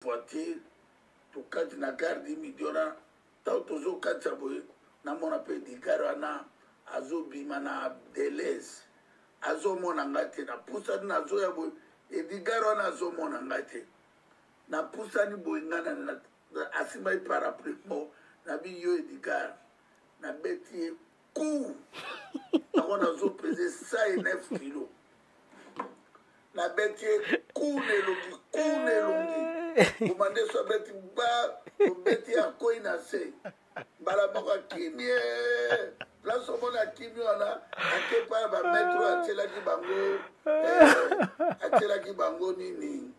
Voiture tokati na gare du midi wana, ntango tozokatisa boye, namona mpe Edgar wana azobima na Deleuze, azomona ngai te. Napusani, nazoya boye, Edgar wana azomona ngai te. Napusani boye, ngai asimbaki parapluie moko, nabi yo Edgar, nabeti ye coup yango nazopese 109 kilo, nabeti ye coup na elongi, coup na elongi, mbuma nde so abeti ba obeti akwei na se, mbala moko akimi ye place. Omona akimi wana, akepa ya bametre oyo atielaki bango, atielaki bango nini,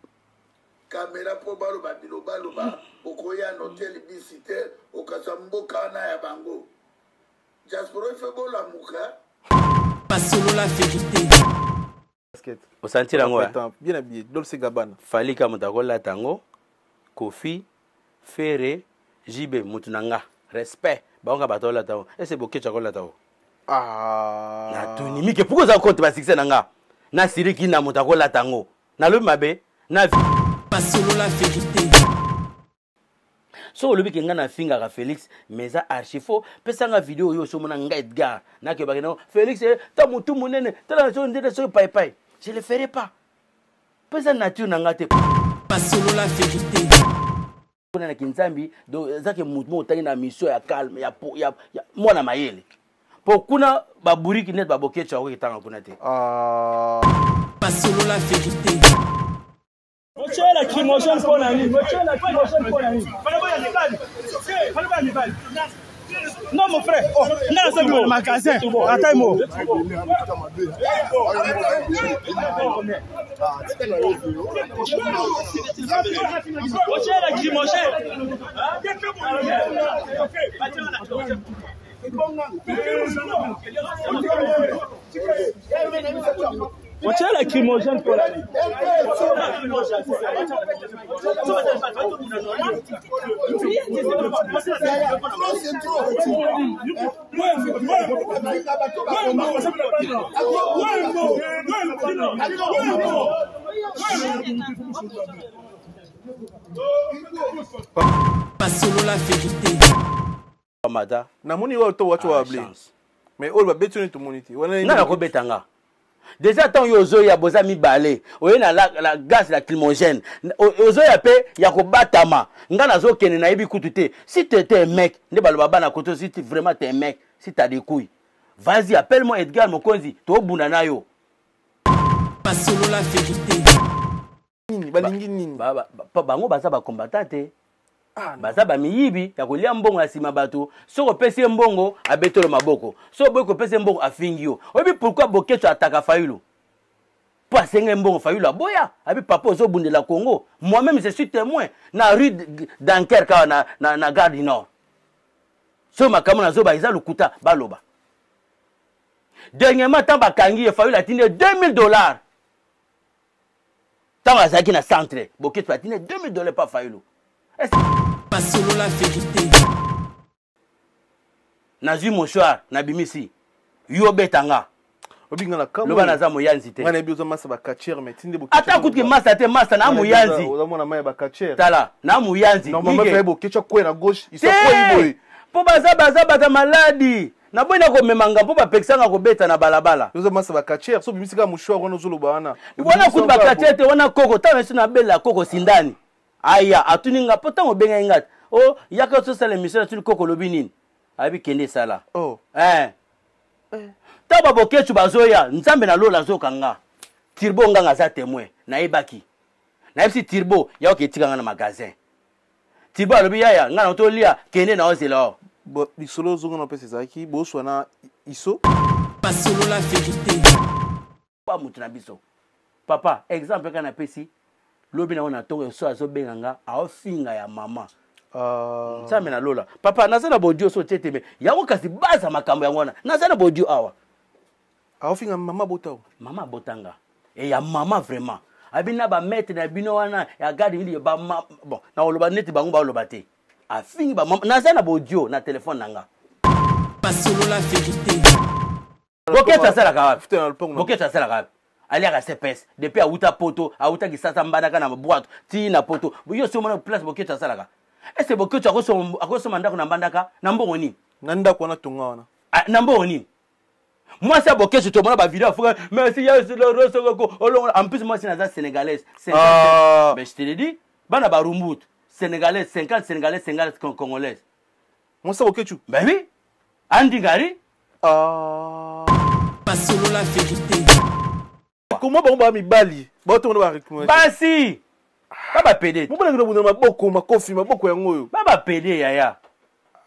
kamera, mpo baloba bilobaloba, okoya na hotel bisi te, okasa mboka wana ya bango. Diaspora ife bolamuka. Basolola verité. Osentir yango? Bien habillé, Dolce Gabbana. Fally ka moto akolata yango, Kofi, Ferre, JB, motu na nga respect, bango ka bato akolata yango. Ese Boketshu akolata yango? Ah. Natuni mike, pourquoi oza kote basuccès na nga na siriki na moto akolata yango? Nalobi mabe na Basolola verité. Soki olobi ke ngai nafingaka Félix, mais eza archi faux. Pesanga video oyo osomona ngai Edgar nakebaki nango Félix ta motu monene, tala soki ndete, soki paipai, je le ferai pas mpo eza nature na ngai te. Basolola verité. Kuna na kinzambi, donc eza ke motu moko otangi na mission ya calme ya, ya, ya mwana mayele, mpo kuna baburiki neti babokeco akoki tanga kuna te. Basolola verité. Motie lacrymogène mpo na nini? Motie lacrymogène mpo na nini? Non, mon frère, oh, nga nazobi na magasin, atai mo. Motie lacrymogène. Motie lacrymogène mpo na nini? Basolola verité. Mata. Namoni oyo to wacho Ah, wa ble. Chance. Mais oyo babeti oyo tomoni te. Wana nga nakobeta nga déjà. Ntango yo ozoya, boza mibale, oye na la gaz lacrymogène, ozoya mpe ya kobatama, nga nazokende, nayebi kutu te. Si tu étais un mec, nde baloba bana koto, si tu vraiment t'es un mec, si t'as des couilles, vas-y, appelle-moi Edgar Mokonzi, tobunda na yo. Basolola verité. Nini balingi nini? Bango baza bacombattant te. Ah, baza bamiyibi ya kolia mbongo ya nsima bato. Soki opesi ye mbongo, abetolo maboko. Soki oboyi kopesa ye mbongo, afingi yo. Oyebi pourquoi Boketshu ataka Fayulu? Mpo asenga ye mbongo, Fayulu aboya, abi papa ozobundela Congo. Moi-même je suis témoin na rue Dunkerque awa na gare du Nord. Soki makambo nazoba eza lokuta, baloba. Dernièrement, ntango bakangi ye, Fayulu atindi ye 2000 $. Ntango azalaki na centre, Boketshu atindi ye 2000 $ pa Fayulu. Basolola verité. Nazwi mouchoir, nabimisi yo, beta nga. Obinga na kamwe. Loba naza moyanzi te. Nga nayebi oza masa bacatcheur, mais tinde. Ata kutuki masa te, masa na moyanzi. Oza mwana mai ya bacatcheur. Tala, na moyanzi. Normalement Mike. faye Boketshu akwei na gauche, iso Te! akwei boye. Mpo baza baza maladi, naboyi na komemanga mpo bapekisanga kobeta na balabala. Oza masa bacatcheur, so obimisi kaka mouchoir wana ozoloba wana. Wana kutu bacatcheur te, wana koko. Ntango esi nabela koko sindani, aya atuni nga mpo ntango obengai nga te, o yaka tosala émission, natuni koko olobi nini, ayebi kende esala. Oh. Eh. Ntango baBoketshu bazoya, Nzambe na lola azoka nga, Tirbo nganga aza témoin. Nayebaki, nayebisi Tirbo yaoke etika nga na magasin. Tirbo alobi yaya nga na tolia, kende na ozela o. Lisolo ozonga na opesa ezalaki boswa na iso. Basolola verité. Pa moto na biso papa, exemple kaka napesi lobi nango na ntongo, so azobenga nga, aofinga ya mama. Nzambe na lola, papa, naza na bodio so tie teme yango, kasi baza makambo yango wana, naza na bodio awa. Aofinga mama bota o. Mama abotanga e ya mama vraiment, abi na bamaître na bino wana ya garde mili bama. Bon, nakoloba neti bango baloba te, afingi bamama, naza na bodio na telefone na nga. Basolola verité. Boketshu asalaka wapi? Futa na lopango na Boketshu asalaka wapi? Aliaka CPS depuis awuta poto, awuta Kisasa, Mbandaka na boîte ti na poto. Yo si omona place Boketshu asalaka. Est-ce Boketshu akosomba ndako na Mbandaka na mbongo nini? Na ndako wana tonga wana. Ah, na mbongo nini? Mwasi ya Boketshu tomona ba video afuka merci ya soko olongola. En plus mwasi naza sénégalaise. Ah. Mais je te le dis, bana ba Rumbutu, sénégalaise, 50 sénégalaise, 50 congolaise. Mwasi ya Boketshu? Ben oui. Andy Ngari. Ah. Masolo la vérité. Comment bango ba mibali? Ba tongo ba recruter. Basi. Ba ba pede. Mobala ngina bunda maboko, makofi, maboko yango oyo. Ba ba pede yaya.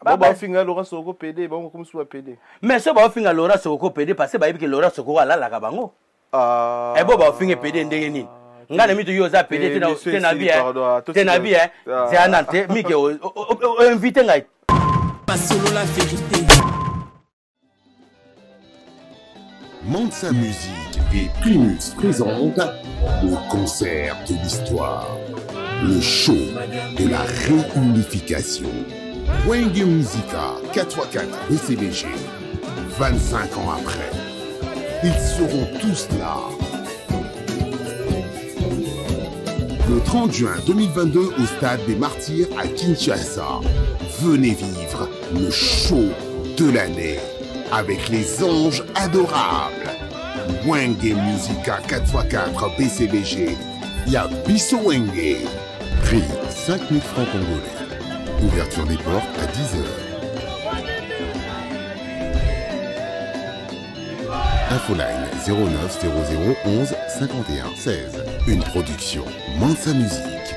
Ba ba finga Laurent Sokoko pede, bango comme sous pede. Mais so ba finga Laurent Sokoko pede parce ba yebi que Laurent Sokoko alalaka bango. Ah. Eh bo ba finga pede ndenge nini? Nga na mito yo za pede te na te na vie. Te na vie. C'est un te mike o invité ngai. Masolo la vérité. Mansa Musique et Primus présentent le concert de l'histoire, le show de la réunification. Wenge Musica 4x4 BCBG, 25 ans après, ils seront tous là. Le 30 juin 2022 au stade des Martyrs à Kinshasa, venez vivre le show de l'année avec les anges adorables. Wenge Musica 4x4 BCBG, ya biso Wenge. Prix 5000 francs congolais. Ouverture des portes à dix heures. Infoline 09 00 11 51 16. Une production Mansa Musique.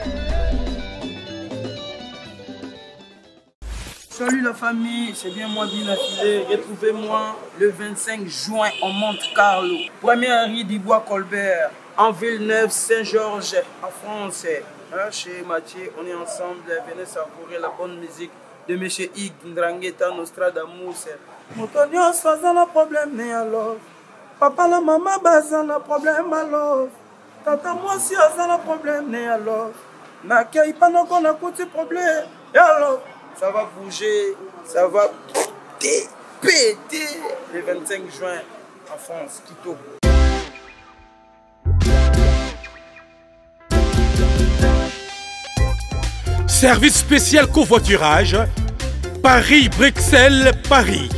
Salut la famille, c'est bien moi Bina Filé. Retrouvez-moi le 25 juin au Monte Carlo, première rue du Bois Colbert, en Villeneuve Saint-Georges, en France. Hein, chez Mathieu, on est ensemble. Venez savourer la bonne musique de Monsieur Ig Ndrangheta Nostradamus. Moto nyonso aza na problème ne ya love. Papa na mama baza na problème ya love. Tata mwasi aza na problème ne ya love. Nakei panoko nakuti problème ya love. Ça va bouger, ça va péter le 25 juin en France, Quito. Service spécial covoiturage, Paris-Bruxelles, Paris.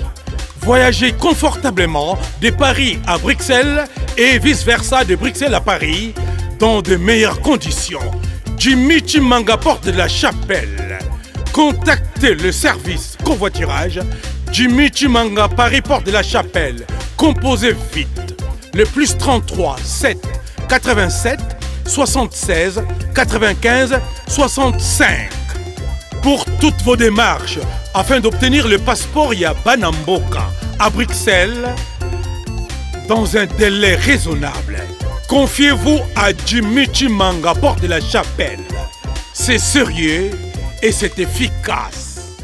Voyagez confortablement de Paris à Bruxelles et vice-versa de Bruxelles à Paris dans de meilleures conditions. Jimmy Chimanga, porte de la Chapelle. Contactez le service covoiturage Jimmy Chimanga, Paris, porte de la Chapelle. Composez vite le plus 33 7 87 76 95 65. Pour toutes vos démarches afin d'obtenir le passeport ya Banamboka à Bruxelles dans un délai raisonnable. Confiez-vous à Jimmy Chimanga, porte de la Chapelle. C'est sérieux et c'est efficace.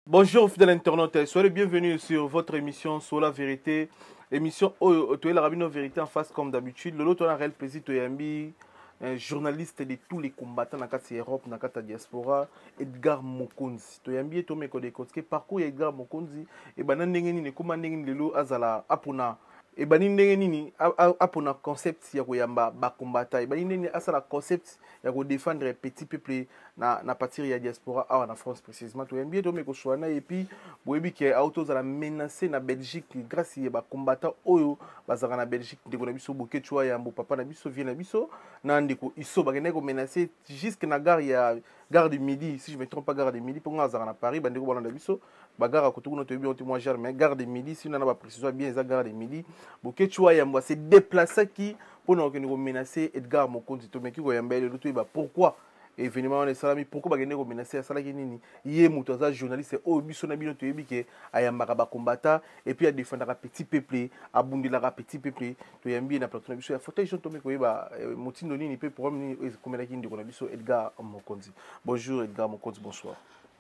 Bonjour fidèles internautes, soyez les bienvenus sur votre émission Sur la vérité. Émission oyo toyelaka bino vérité en face comme d'habitude. Lelo toza na réel plaisir toyambi un journaliste de tous les combattants na kati ya Europe, na kati ya diaspora, Edgar Mokonzi. Toyambi ye tomeko décortiquer parcours ya Edgar Mokonzi ebanda ndenge nini, ekoma ndenge nini lelo azala apona ebandi ndenge nini apona concept ya koyamba ba combattants, ebandi ndenge nini asala concept ya kodéfendre petit peuple na partir ya diaspora awa na France précisément. Toyambi ye tomeko swana et puis boyebi ke auto ozala menacé na Belgique grâce ya ba combattants oyo bazalaka na Belgique. Ndeko na biso Boketshu wa Yambo, papa na biso, vie na biso, na ndeko Iso bakendaki komenacer jusque na gare ya gare de midi, si je me trompe pas, gare de midi mpo nga azalaka na Paris. Bandeko balanda biso bagare ya koto kuna toyebi yango te, moi genre, mais gare de midi, si nana baprécision bien, eza gare de midi. Boketshu wa Yambo ase déplaçaki mpona kokende komenacer Edgar Mokonzi. Tomeki koyamba ye lelo toyeba pourquoi événement wana esalami, pourquoi bakende komenacer, asalaki nini. Ye moto aza journaliste oyo biso na bino toyebi ke ayambaka bacombattants et puis adefendaka petit peuple, abundelaka petit peuple. Toyambi ye na plateau na biso ya fauteuil jaune, tomeki koyeba motindo nini mpe programme nini oyo ekomelaki ndeko na biso Edgar Mokonzi. Bonjour Edgar Mokonzi, bonsoir.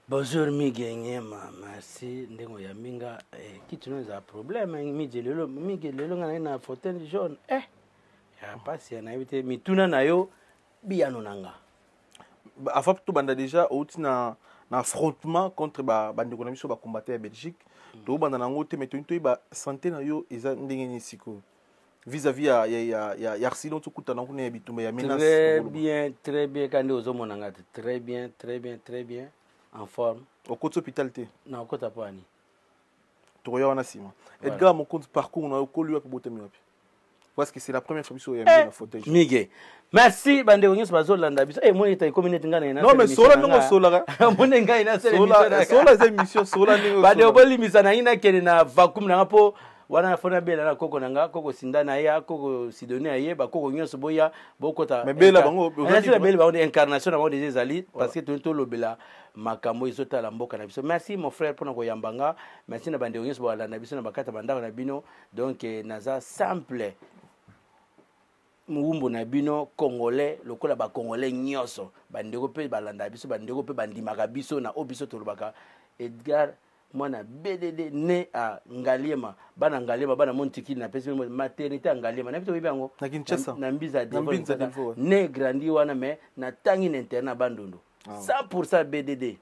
Bonjour Mige Ngema, merci ndenge oyambi nga. Kiti no ezala problème Mige lelo, Mige lelo nga naye na fauteuil jaune. Ya pasi ya nayebi te mituna na yo biyano na nga. Ba, avant tobanda déjà outi na affrontement contre bandeko na biso ba combattant ya Belgique. Tobanda nango te, mais toyeba santé na yo eza ndenge nini sikoyo? Vis-à-vis ya, ya, ya, ya, ya accident tokutana kuna ya bitumba ya menace. Très bien, très bien. Kandi ozomona nga te. Très bien, très bien, très bien, en forme. Okoti hôpital te? Na okota mpo ani? Tokoya wana nsima. Edgar Mokonzi, parcours na yo, okoli wapi, botami wapi? Parce que c'est la première fois biso oyambi na fauteuil. Mige, merci. Bandeko nyonso bazolanda biso, eh, moni ete ekomi neti ngai na Non, mais sola ndenge osolaka. Moni ngai nasala. Sola eza émission, sola ndenge. Bandeko, bolimisa na ngai, nakende na vacuum na nga mpo wana fo nabela na koko na nga, koko Sinda na ye, koko Sidoni aye, bakoko nyonso boya bokota. Bela bango. Nabeli bango, incarnation na bango deja ezali, parce que toni tolobela makambo ezotala mboka na biso. Merci mon frère mpona koyamba nga. Merci na bandeko nyonso balanda biso na bakati ya bandako na bino. Donc naza simple mowumbu na bino, congolais lokola bacongolais nyonso. Bandeko mpe balandaka biso, bandeko mpe bandimaka biso na oyo biso tolobaka. Edgar mwana BDD, né à Ngaliema, bana Ngaliema, bana Montikili, napesi maternité ya Ngaliema nayebi, toyebi yango. Na Kinshasa. Na Mbiza, né, grandi wana, mais natangi na internat Bandundu. 100 BDD.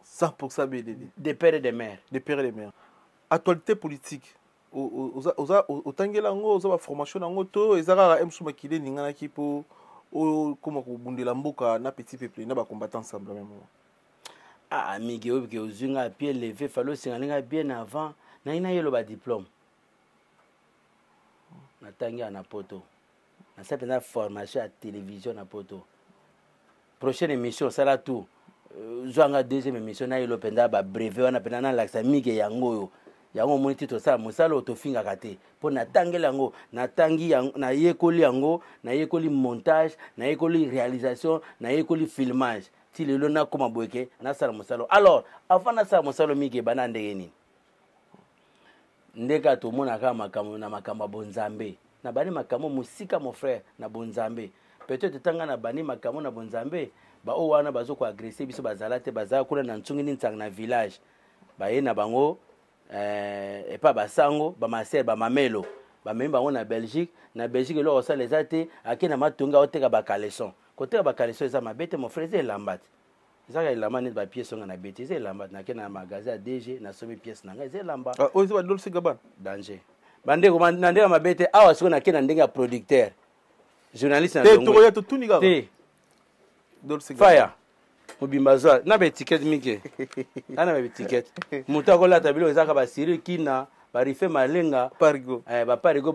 100 BDD. De père et de mère. De père et de mère. Actualité politique, oza otangela yango, oza baformation yango to eza kaka msu makili eninganaki mpo okoma kobundela mboka na petit peuple na bacombattant ensemble même moment? Ah Mige, oyo ke ozwi nga pied levé, fallait osengali nga bien avant. Nayi nayelo badiplôme, natangi awa na poto, nasala mpenza formation ya télévision na poto. Prochaine émission osala tout, zwanga deuxième émission, nayelo mpenza babrevet wana mpenza, nalakisa Mige yango oyo. Yango omoni ti tosala mosala oyo, tofingaka te mpo natangeli yango, natangi, nayekoli yango, nayekoli montage, nayekoli réalisation, nayekoli filmage, ti lelo nakóma boyeke nasala mosala. Alors avant nasala mosala mingi, ebanda ndenge nini? Nde kaka tomonaka makambo na makambo ya bonzambe. Nabandi makambo mosika, mon frère, na bonzambe. Peut-être ntanga nabandi makambo na bonzambe, baoyo wana bazokoagresser biso bazala te, bazala kuna na Ntsungini Ntsanga na village, baye na bango epa basango, bamasere, bamamelo, bamemi bango na Belgique. Na Belgique eloko kosala eza te, ake na matonga, oteka bacaleçon. Koteka bacaleçon eza mabe te, mon frère, eza elamba te, ezaka elamba neti bapièce onga na beti, eza elamba. Nake na magasin ya DG, nasomi pièce na ngai, eza elamba. Oyo eza baDolce Gabbana. Danger, bandeko, na ndenge ya mabe te. Awa sikoyo nake na ndenge ya producteur, journaliste. Na tokoya, totuni kaka. Te, faya mobimba, zwa na baétiquette mike ana baétiquette. Moto akolata biloko ezaka basiri kina barife malenga, baparigo,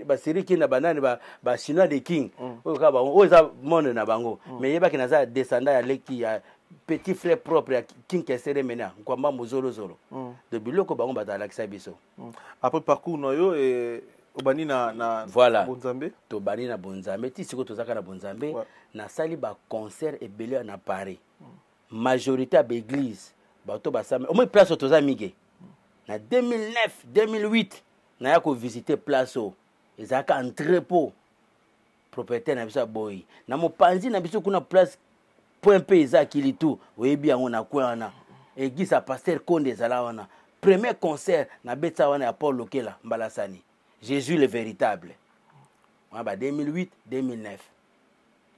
basiri kina, banani, bachinois de king oyo kaka bango, oyo eza monde na bango. Mais yebaki naza descendant ya leki ya petit frère propre ya King Kester Emeneya Nkwamba Mozolozolo de biloko bango bato alakisa biso. Après parcours na yo, obandi na voilà. Bonzambe. Tobandi na bonzambe ti sikoyo tozaka na bonzambe. Nasali baconcert ebele na Paris, majorité ya baéglise, bato basami omoi place oyo toza mige. Na 2009, 2008 naya kovisite place oyo ezalaka entrepôt, propriétaire na biso aboyi na mopanzi na biso kuna, place Point P eza Kilitu, oyebi yango, na coin wana église ya pasteur Konde ezala wana. Premier concert nabetisa wana ya Paul Lokela Mbalasani, Jésus le véritable, wana ba 2008, 2009.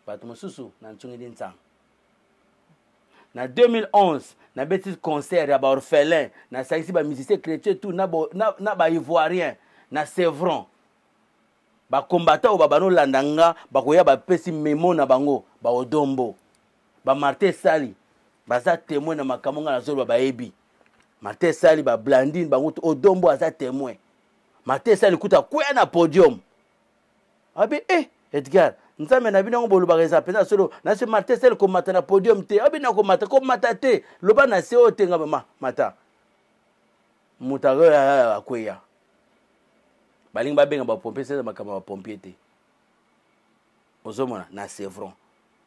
Bato mosusu na Ntsungidi Ntsanga. Na 2011 nabeti concert ya baorphelin, nasangisi bamusicien chrétien tout na baivoirien na Sevron. Bakombata oyo babanda olanda nga, bakoya, bapesi memo na bango, baodombo, bamartin Esali baza témoin na makambo nga nazoloba. Bayebi Martin Esali, bablandine bango, odombo aza témoin. Martin Esali kuta kwea na podium, abi eh, Edgar, Nzambe na bino yango bolobaka eza mpenza solo. Nasi Martin Esali komata na podium te, abi na komata, komata te, loba na se oyo te, nga ma mata moto akweya. Balingi babenga bapompier, seza makambo ya bapompier te. Ozomona na Sevron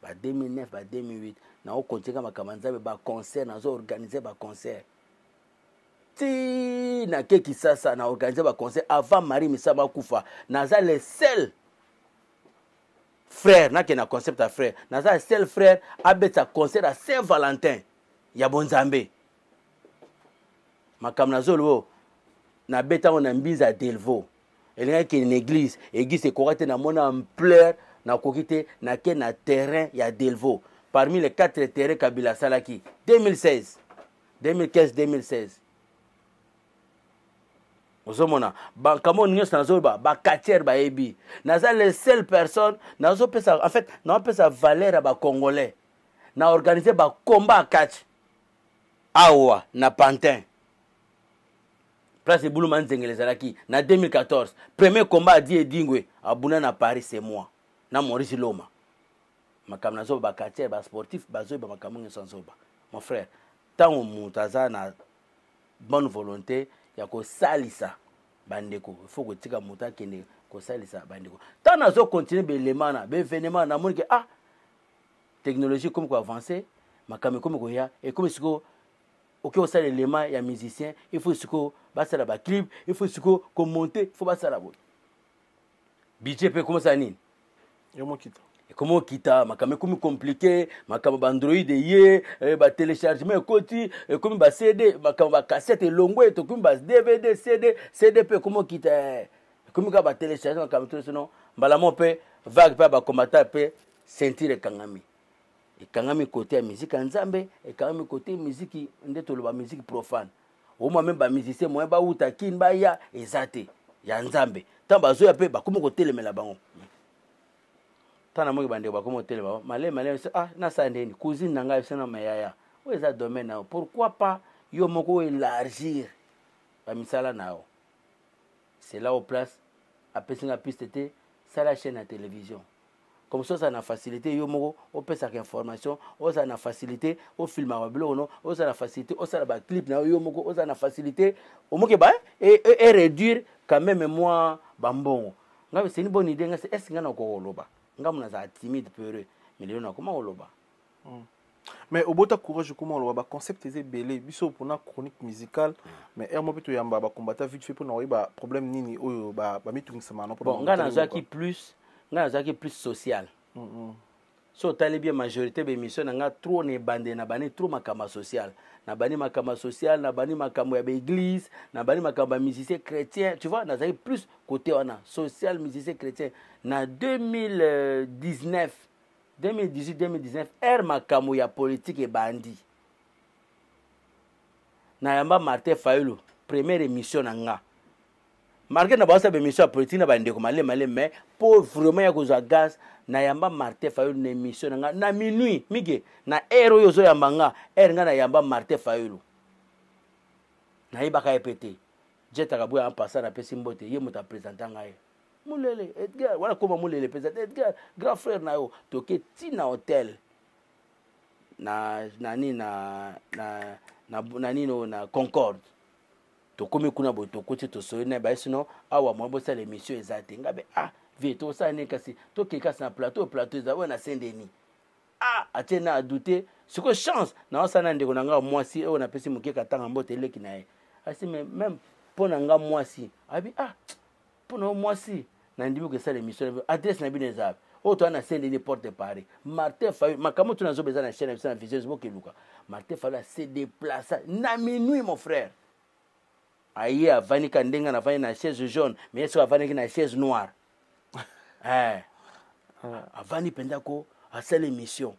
ba 2009, ba 2008, naokontinue makambo ya Nzambe, baconcert, nazoorganize baconcert ti nake Kisasa, na organise baconcert avant Marie Misamu akufa. Naza le seul frère nake na concept ya frère, naza le seul frère abetisa concert ya Saint Valentin ya bonzambe. Makambo nazoloba, nabetango na Mbinza ya Delvaux, elingaki kende na église, église ekoka te, namona ampleur, nakoki te, nake na terrain ya Delvaux, parmi les quatre terrains Kabila asalaki 2016, 2015, 2016. Ozomona makambo nyonso nazoloba, bacatcheurs bayebi. Naza le seule personne nazopesa, en fait nazopesa valeur ya bacongolais na organise bacombat ya catch awa na Pantin, place ebuluma nzengele ezalaki na 2014. Premier combat adi Edingwe abuna na Paris, c'est moi na Maurice Loma. Makambo nazoba, bacatcheurs, basportif bazoyeba makambo nyonso nazoba. Mon frère, ntango moto aza na bonne volonté ya kosalisa bandeko, il faut kotika moto akende kosalisa bandeko. Ntango nazocontinue belema na baévénement, namoni ke ah, technologie ekomi koavance, makambo ekomi koya, ekomi sikoyo oke kosala elema ya musicien, il faut sikoyo basala baclip, il faut sikoyo komonte, il faut basala boye, budget mpe ekomosala nini? Yomokita. Ekomi okita, makambo ekomi compliqué, makambo baandroid eye, batéléchargement ekoti, ekomi bacd, makambo bacassette elongwe, tokomi ba DVD, CD. CD mpe ekomi okita, ekomi kaka batéléchargement, makambo to sino mbala mo mpe vague mpe ya bacombattant mpe ceinture ekangami, ekangami kote ya musique ya Nzambe, ekangami kote musique nde toloba musique profane. Omwa même bamusicien moyen bauta Kini baya eza te ya Nzambe. Ntango bazoya mpe bakomi kotelemela bango. Ntango namoki bandeko bakomi kotelema malemi malemi, ah, nasala ndeni? Cousine na ngai biso na mayaya oyo eza domaine na yo, pourquoi pas yo moko oélargir bamisala na yo? C'est là au place apesi nga piste te: sala chaîne ya télévision, comme ça ozala na facilité yo moko opesaka information, ozala na facilité ofilmaka biloko no, ozala na facilité osala baclip na yo yo moko, ozala na facilité omoke ba e réduire quand même mwa bambongo. Ngai, c'est une bonne idée. Ngai, est ce ngai nakoka koloba? Ngai mo nazala timide, peureux, mais lelo nakoma koloba. Mais obota courage okoma oloba. Baconcept eza ebele biso mpona chronique musicale, mais heure mo mpe toyamba bacombattant vite fait mpona koyeba problème nini oyo bamitungisama na. Bon, ngai nazwaki plus social. So otali bien, majorité bémission na nga trop na ebandeli na bani trop makambo ya social, na bani makambo ya social, na bani makambo ya baéglise, na bani makambo ya musicien chrétien, tu vois. Nazalaki plus côté wana social, musicien chrétien. Na 2019, 2018, 2019, ere makambo ya politique ebandi, nayamba Martin Fayulu, première émission na nga. Malgré na baosala bémission ya politique na bandeko maleme maleme, mais mpo vraiment ya kozwa gaz, nayamba Martin Fayulu na émission na nga na minuit mike na heure oyo ozoyamba nga, heure nga nayamba Martin Fayulu, nayebaka ye mpe te. Jetaka boya en passant, napesi mbote ye moto apresenta ngai Mulele Edgar wana, koma Mulele mpenza te, Edgar grand frère na yo. Toke ntina hotel na nani na nini oyo na Concorde. Tokomi kuna boye, tokoti, tosoli na baye, sino awa mwa bosala émission eza te. Ngabe ah vie, tosala nini? Kasi tokei kasi na plateau, plateau eza oyo na Saint Denis. Ah, atie na adute. Sikoyo chance naosala na ndeko na nga mwasi oyo napesi moke katanga mbote, eleki na ye asi, mais même mpo na nga mwasi abi ah, mpo na yo mwasi nandimi kosala émission. Adresse na bino eza oyo toza na Saint Denis, porte Paris. Martin Fayulu, makambo to nazoba eza na chaîne na biso na Vision, bokeluka. Martin Fayulu ase déplaça na minuit, mon frère, aye avandi ka ndenge navandi na chaise jaune, mais ye soki avandaki na chaise noire, eh, avandi mpenza ko asala émission.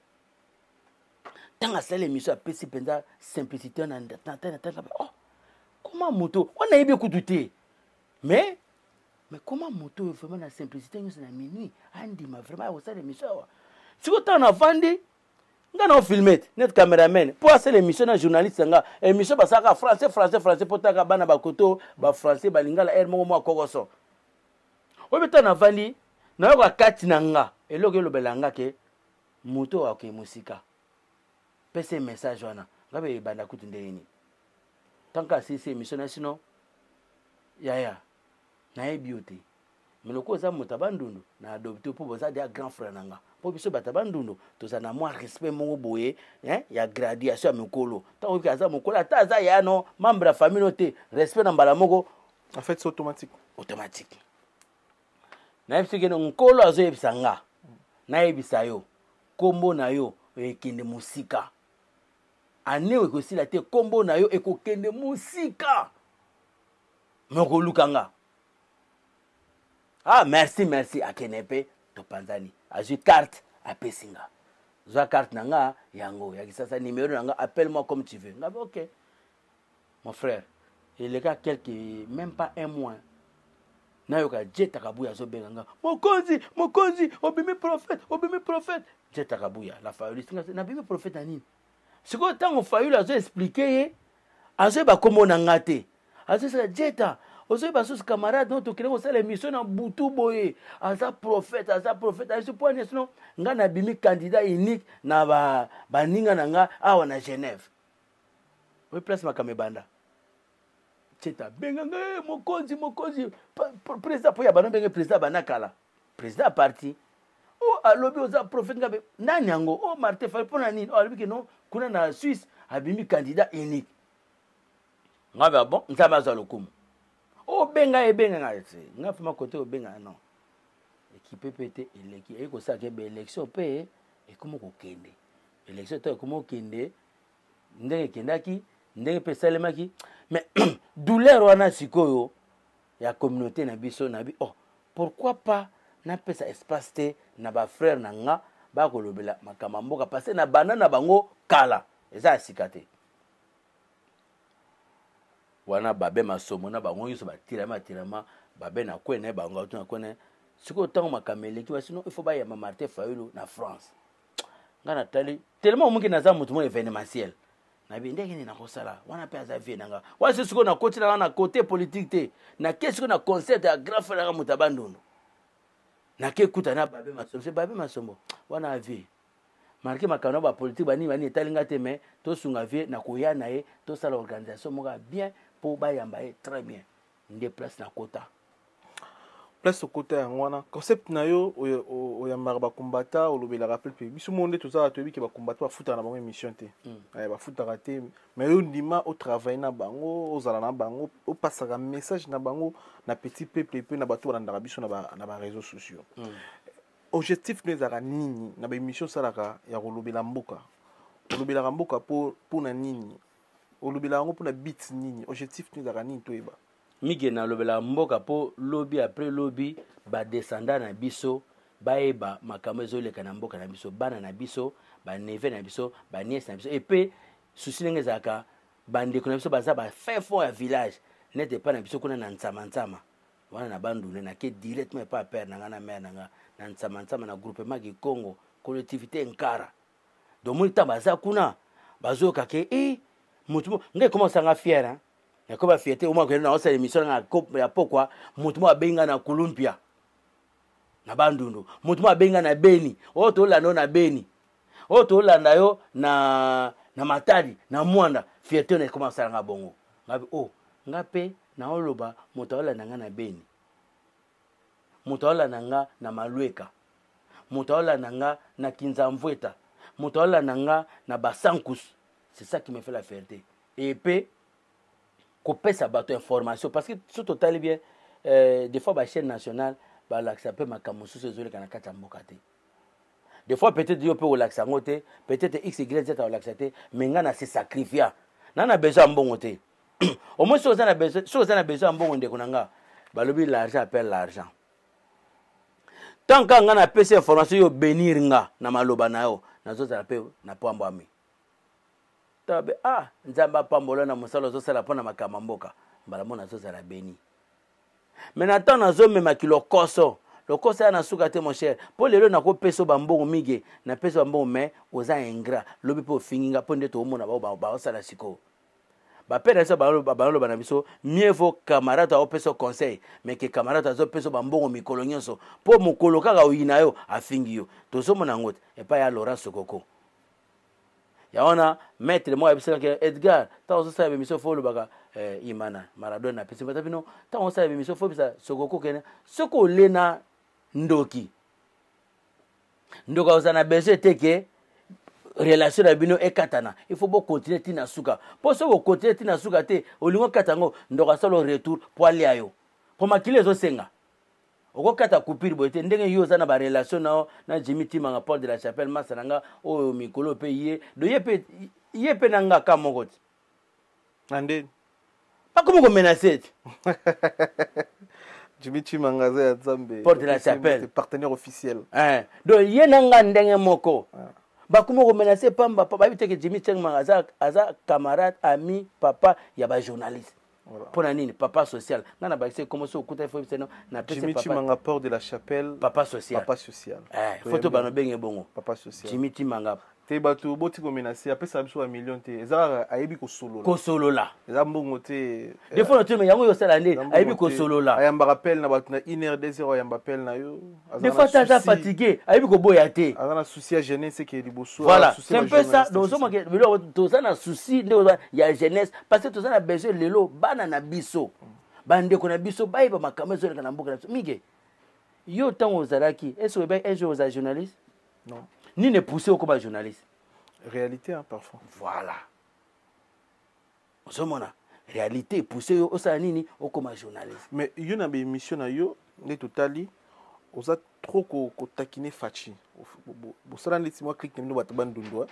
Ntango asala émission, apesi mpenza simplicité na na oh, comment moto wana yebi kutu te, mais comment moto oyo vraiment na simplicité nyonso na minuit andima vraiment ya kosala émission awa? Sikoyo ntango navandi, nga na ofilme te net cameraman mpo asala émission na journaliste nga. Émission basalaka français, français, français, mpo taka bana bakoto bafrançais, balingala aire moko mwa kokoso oyo. Mpe ntango navandi, nayoka kati na nga eloko elobela nga ke moto oyo akee mosika, pesa message wana. Nga mpe ebanda kutu ndenge nini? Tanka asilisi émission na sino, yaya, nayebi yo te, mais lokola oza moto ya Bandundu, na adopte mpo boza deya grand frère na nga, mpo biso bato ya Bandundu toza na mwa respect moko boye, hein, ya graduation ya mikolo. Ntango oyoki aza mokolo, ata aza ya no membre ya famille no te, respect na mbala moko. En fait, c'est automatique. Automatique. Nayebi soki Nkolo azoyebisa nga nayebisa yo, nkombo na yo ekende mosika, ane oyo ekosila te, nkombo na yo ekokende mosika, me okoluka nga. Ah, merci, merci. Akende mpe, topanzani, azwi carte, apesi nga: zwa carte na nga yango ya Kisasa, numéro na nga, appelle moi comme tu veux. Nga, ok mon frère. Eleka quelque, même pas un mois, nayoka Jeta Kabuya azobenga nga: "Mokonzi, mokonzi, obimi prophète, obimi prophète." Jeta Kabuya la fayoliste, nabimi prophète na nini? Sikoyo ntango Fayulu azoexpliquer, ye azoyeba kombo na nga te, azosala: "Jeta, ozoyeba susu camarade no tokende kosala émission na butu boye, aza prophète, aza prophète." Ayesi po ani? Sinon nga nabimi candidat unique na baninga na nga awa na Genève. Oyo place makambo ebanda. Jeta benga nga: eh, mokonzi, mokonzi, président." Mpo ya bano ndenge président banda kala, président ya parti o alobi oza prophète. Nga be nani yango? O Martin Fayulu. Mpo na nini? O alobi ke non, kuna na Suisse abimi candidat unique. Nga be bon, Nzambe azwa lokumu. Obenga, ebenga nga te, nga fama kote obenga non, ekipe mpe te. Eleki eye kosalaka ebe élection mpe ekómi kokende, élection to ekómi kokende ndenge ekendaki, ndenge mpe esalemaki. Mais douleur wana sikoyo ya communauté na biso, na bi oh, pourquoi pas napesa espace te na bafrère na nga bakolobela makambo ya mboka? Parce na banda na bango kala, eza ya sika te. Wana babe masomo na bango nyonso batirama, batirama babe na kwene bango autu na kwene. Sikoyo ntango makambo eleki, basino il faut bayamba Martin Fayulu na France. Nga natali tellement omoki naza motu mo événementiel, nabi ndenge nini nakosala wana mpe aza vie na nga wana. Se sikoyo nakoti nanga na côté politique te, nake sikoyo na concert ya grand frère nanga, moto ya Bandundu. Nake kuta na Babe Masombo. Se Babe Masombo wana avie marke makambo na bapolitique banini banini etali nga te, mais tosunga vie na koya na ye, tosala organisation moko ya bien mpo bayamba ye très bien. Nde place nakota. Place okota yango wana, concept na yo, oyambaka bakombata, olobelaka mpe biso mo nde tozala, toyebi ke bakombata bafutaka na bango émission te. Bafutaka te, mais yo ndima otravaille na bango, ozala na bango, opasaka message na bango na petit peuple mpe na bato balandaka biso na baréseaux sociaux. Objectif no ezalaka nini na baémission osalaka ya kolobela mboka? Olobelaka mboka mpo na nini? Olobelaka yango mpo na but nini? Objectif no ezalaka nini? Toyeba. Mike, nalobela mboka mpo lobi, après lobi, badescendant na biso bayeba makambo ezoleka na mboka na biso, bana na biso, baneveux na biso, banièces na biso. Epe susi ndenge ezalaka, bandeko na biso baza bafin fond ya village nete epai na biso kuna na Ntsama-Ntsama wana na Bandundu. Nake directement epai ya père na nga na mère na nga na Ntsama-Ntsama, na groupement Kikongo, collectivité Nkara. Donc moni ntango baza kuna, bazoyoka ke e motu ngai ekoma osanga fier, hein? Ekoma fierté omwa kende na osala émission nanga ya pokwa, motu moko abengi ngai na Kulumpia na Bandundu, motu moko abengi ngai na Beni, oyo tolanda yo na Beni, oyo tolanda yo na Matadi, na Mwanda. Fierté wana ekoma osala nga bongo. Ngabi o oh, nga mpe naoloba, moto aolanda nga na Beni, moto aolanda nga na Malweka, moto aolanda nga na Kinzamvweta, moto aolanda nga na Basankus. C'est ça qui me fait la fierté. Et pe kopesa bato information, parce que so totali bien, des fois bachaîne nationale balakisa mpe makambo mosusu ezoleka na kati ya mboka te. Des fois peut-être yo mpe olakisa yango te, peut-être x y z olakisa te, mais ngai na se sacrifia na besoin ya mbongo te. Au moins soki oza na besoin, soki oza na besoin ya mbongo, ndeko na nga, balobi l'argent appelle l'argent. Tant ka nga napesi information, yo bénir nga na maloba na yo, nazozala mpe na pambwami tabe. Ah, Nzambe apambola na mosala ozosala mpo na makambo ya mboka. Mbala mo nazozala béni. Mais na ntango nazomemaki lokoso, lokoso ya na suka te, mon cher, mpo lelo nakopesa bambongo mingi, napesa bambongo, mais oza ingrat, lobi mpe ofingi nga. Mpo nde toomona bao baosala sikoyo, bapere na biso baloba na biso: mieux vaut camarade aopesa conseil, mais ke camarade azopesa bambongo mikolo nyonso, mpo mokolo kaka oyina yo, afingi yo. Tozomona yango te epai ya Laurent Sokoko ya wana. Maître moko ayebisaki Edgar: ntango ozosala bémission, fo olobaka imana Maradona apesi bata bino. Ntango osala bémission, fo bisa Sokoko kene soki olena ndoki, ndoki akozala na besoin te ke relation na bino ekatana. Il faut bocontinue ntina suka, mpo soki okontinue ntina suka te, olingi okata yango, ndoko asala retour mpo alia yo, mpo makili ezosenga okokata coupure boye te. Ndenge yo oza na barelation na yo na Jimmy Timanga, Paul de la Chapelle, masa na nga oyo mikolo mpe ye do ye mpe, ye mpe na nga ka moko ti. Na ndeni? Bakomi komenacer ti. Jimmy Chimanga aza ya Nzambe. Porte de la Chapelle. Partenaire officiel. Eh, donc ye na nga ndenge moko. Bakomi komenacer pamba pa bayebi te ke Jimmy Chimanga aza camarade, ami, papa ya bajournaliste. Mpo na nini papa social? Ngai na bakisi ekomo so okuta ifo biseno na pese Jimmy papa Chimanga, porte de la chapelle. Papa social. Papa social. Eh, photo bano benge bongo. Papa social. Jimmy Chimanga. Te bato boti komenase, apesaka biso bamillion te, eza kaka ayebi kosolola. Kosolola. Eza mbongo te. Des fois natuni yango oyo osala nde Eza mbongo ayebi te. kosolola. Ayambaka pele na bato na 1 heure, 2 heures, ayamba pele na yo. Aza Des na fois ata aza souci. fatigué, ayebi koboya te. Aza na souci ya jeunesse eke liboso. Voilà, aza na souci c'est ya un peu ça. bajournaliste, Donc tout ça. ozomaka biloko toza na souci nde oza ya jeunesse, parce que toza na besoin lelo bana na biso, bandeko na biso bayeba makambo ezoleka na mboka na biso. Mige, yo ntango ozalaki, est ce que oyebaki un jour ozala journaliste? Non. Nini epousse okoma journaliste? Réalité, hein, parfois. Voilà, ozomona réalité epousse yo osala nini, okoma journaliste. Mais yo na baémission na yo nde totali, oza trop kotakine Faci. Bosala neti mwa clique na bino bato bandundu,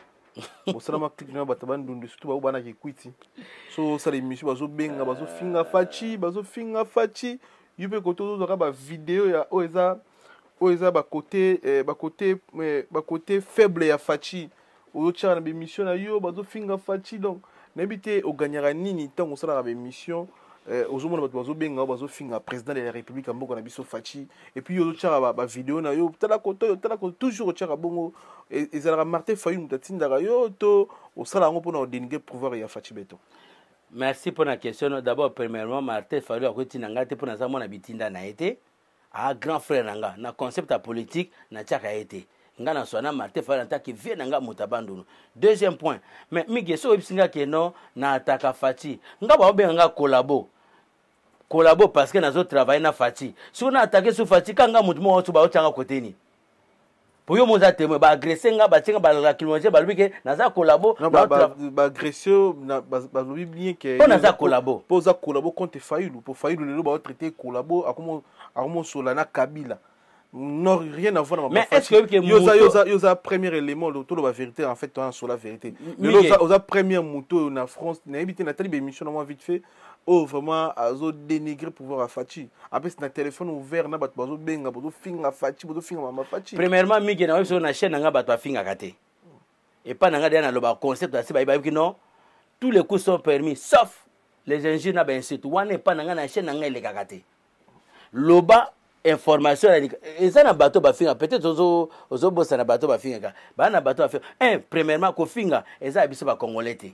bosala mwa clique na bino bato bandundu, surtout bao banaki ekwiti. So osala émission, bazobenga, bazofinga Faci, bazofinga Faci. Yo mpe kote ozozwaka bavideo ya oyo eza bakote faible ya Faci, ozotiaka na baémission na yo, bazofinga Faci. Donc nayebi te oganyaka nini ntango osalaka baémission, ozomona bato bazobenga yo, bazofinga président de la République ya mboka na biso Faci, et puis yo ozotiaka bavideo na yo, tala kote oyo, tala kote, toujours otiaka bongo. Ezalaka Martin Fayulu moto atindaka yo to osala yango mpona odénigre pouvoir ya Faci Beton? Merci mpo na question. No, d'abord, premièrement, Martin Fayulu akotinda ngai te, mpo naza mwana bitinda na ye te. A grand frère na nga na concept ya politique, natiaka ye te. Nga na swana Martin Fayulu nataki vie na nga moto abandunu. Deuxième point, mais Mige, so oyebisi nga ke no na ataka Faci, nga baobenga nga collabo, collabo, parce que nazotravaille na Faci. Soki na atake so Faci ka nga motu moko so baotianga kote nini? Po yo moza témoin, baagresse nga, batie nga balacrymogène, balobi ke naza collabo. Non, baagression, balobi bien ke Mpo naza collabo. Mpo oza collabo contre Fayulu, mpo Fayulu lelo baotraite collabo, akomosola na Kabila. Non, rien à voir na. Mais est-ce que oyebi ke yo oza premier élément, toloba vérité en fait, toza sur la vérité. Lelo oza première moto oyo na France, nayebi te, natali baémission na mwa vite fait, oyo vraiment azodénigre pouvoir ya Faci, apesi na téléphone ouvert na bato bazobenga, bozofinga Faci, bozofinga mama Faci. Premièrement, Mige, na biso na chaîne na nga bato bafingaka te. Epai na nga deya naloba concept asi bayebi non, tous les coups sont permis sauf les injures na bainsulte. Wana epai na nga na chaîne na nga elekaka te. Loba information eza na bato bafinga, peut-être ozobosana bato bafingaka, baa na bato bafinga. Un, premièrement, kofinga eza ya biso bacongolais te.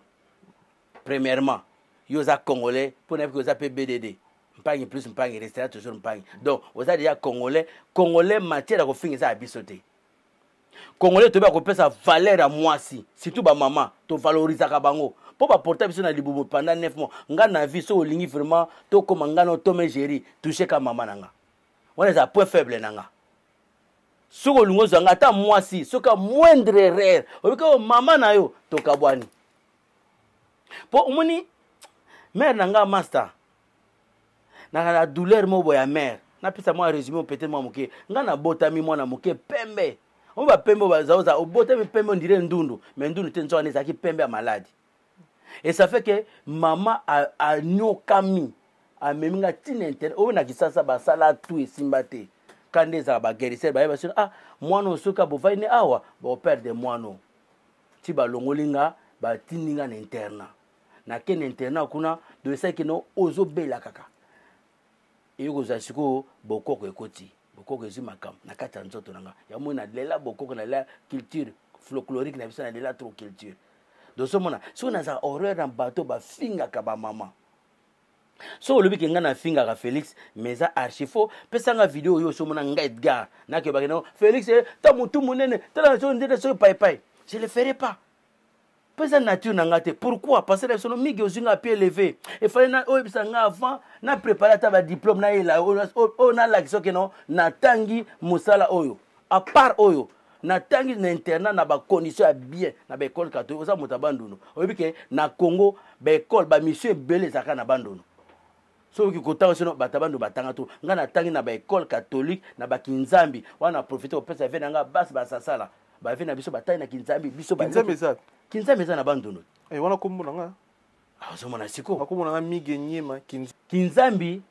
Premièrement, yo oza congolais mpo na yebi oza mpe BDD mpangi plus mpangi restera toujours mpangi. Donc oza déjà congolais. Congolais, matière ya kofinga eza ya biso te. Congolais toyebi kopesa valeur ya mwasi, surtout bamama, tovalorisaka bango mpo baporta biso na libumu pendant 9 mois. Nga na vie, so olingi vraiment tokóma nga no tome géri, touche ka mama na nga, wana eza point faible na nga. Soki olingi ozwa nga ata mwasi, soki a moindre erreur, oyebi oyo mama na yo, tokabwani. Mpo omoni mare na nga, master naka na douleur moko boye ya mare. Napesa mwa résumé peut-être mwa moke. Nga nabotami mwana moke pembe, oyo bapembe oyo bazaoza, obotami pembe, on dirait ndundu, mais ndundu te, nzoka wana ezalaki pembe ya maladi. Et ça fait que mama anyokami, amemi nga ntina internet oyo na Kisasa, basala tu esimba te. Ka nde ezala baguérisseur, bayeba soki ah mwana oyo soki abovai ne awa baoperdre mwana oyo. Ti balongoli nga, batindi nga na internat. Nake na internat kuna, donc esalaki no ozobela kaka, eyi kozwa sikoyo bokoko ekoti, bokoko ezwi makambo na kati ya nzoto na nga. Yango nalela bokoko, nalela culture folklorique na biso, nalela trop culture. Donc ozomona soki nazala horreur na bato bafingaka bamama. So olobi ke ngai nafingaka Félix, mais eza archi faux. Pesanga video oyo osomona ngai Edgar nakebaki nango Félix ta motu monene, tala so ndete soki paipai. Je le ferai pas mpo eza nature na nga te. Pourquoi? Parce que na biso no mingi ozwi nga pied levé, efale oyebisa nga avant na prépare ata badiplôme nayela oyo nalakisa oke no natangi mosala oyo, à part oyo natangi na internat na bacondition ya bien na baekole catholique. Oza moto ya Bandundu, oyebi ke na Congo baekole bamission ebele ezalaka na Bandundu. Soki kotanga sino bato ya Bandundu batanga to ngai natangi na baekole catholique na bakinzambi wana. Na profite kopesa vie na ngai basi basasala bavie na biso batangi na Kinzambi biso. Kinzambi eza? Kinzambi eza na Bandundu. Eh, wana kombo na nga. Ozomona sikoyo. Kombo na nga Mige Nyema. Kinzambi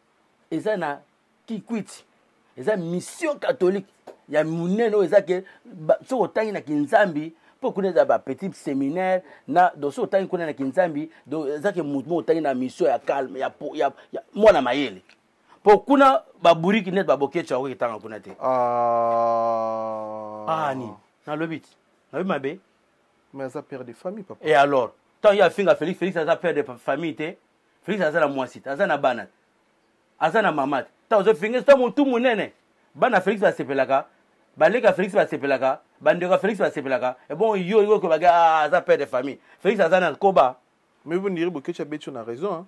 eza na Kikwiti, eza mission catholique ya monene oyo eza ke soki otangi na Kinzambi. Mpo kuna eza bapetit séminaire na donc soki otangi kuna na kinzambi, donc eza ke motu moko otangi na mission ya calme ya mwana mayele, mpo kuna baburiki neti babokecu akoki etanga kuna te. Ah. Ah, nini nalobi ti nalobi mabe? Mais aza père de famille, papa. Et alors, ntango ye afinga Félix, Félix aza père de famille te? Félix aza na mwasi te, aza na bana te, aza na mama te. Ntango ozofinga ta motu monene, bana Félix basepelaka, baleki ya Félix basepelaka, bandeko ya Félix basepelaka. Ebon yo yo okobaka, ah, aza père de famille, Félix aza na koba. Mais vous direz Boketshu abeti na raison, hein.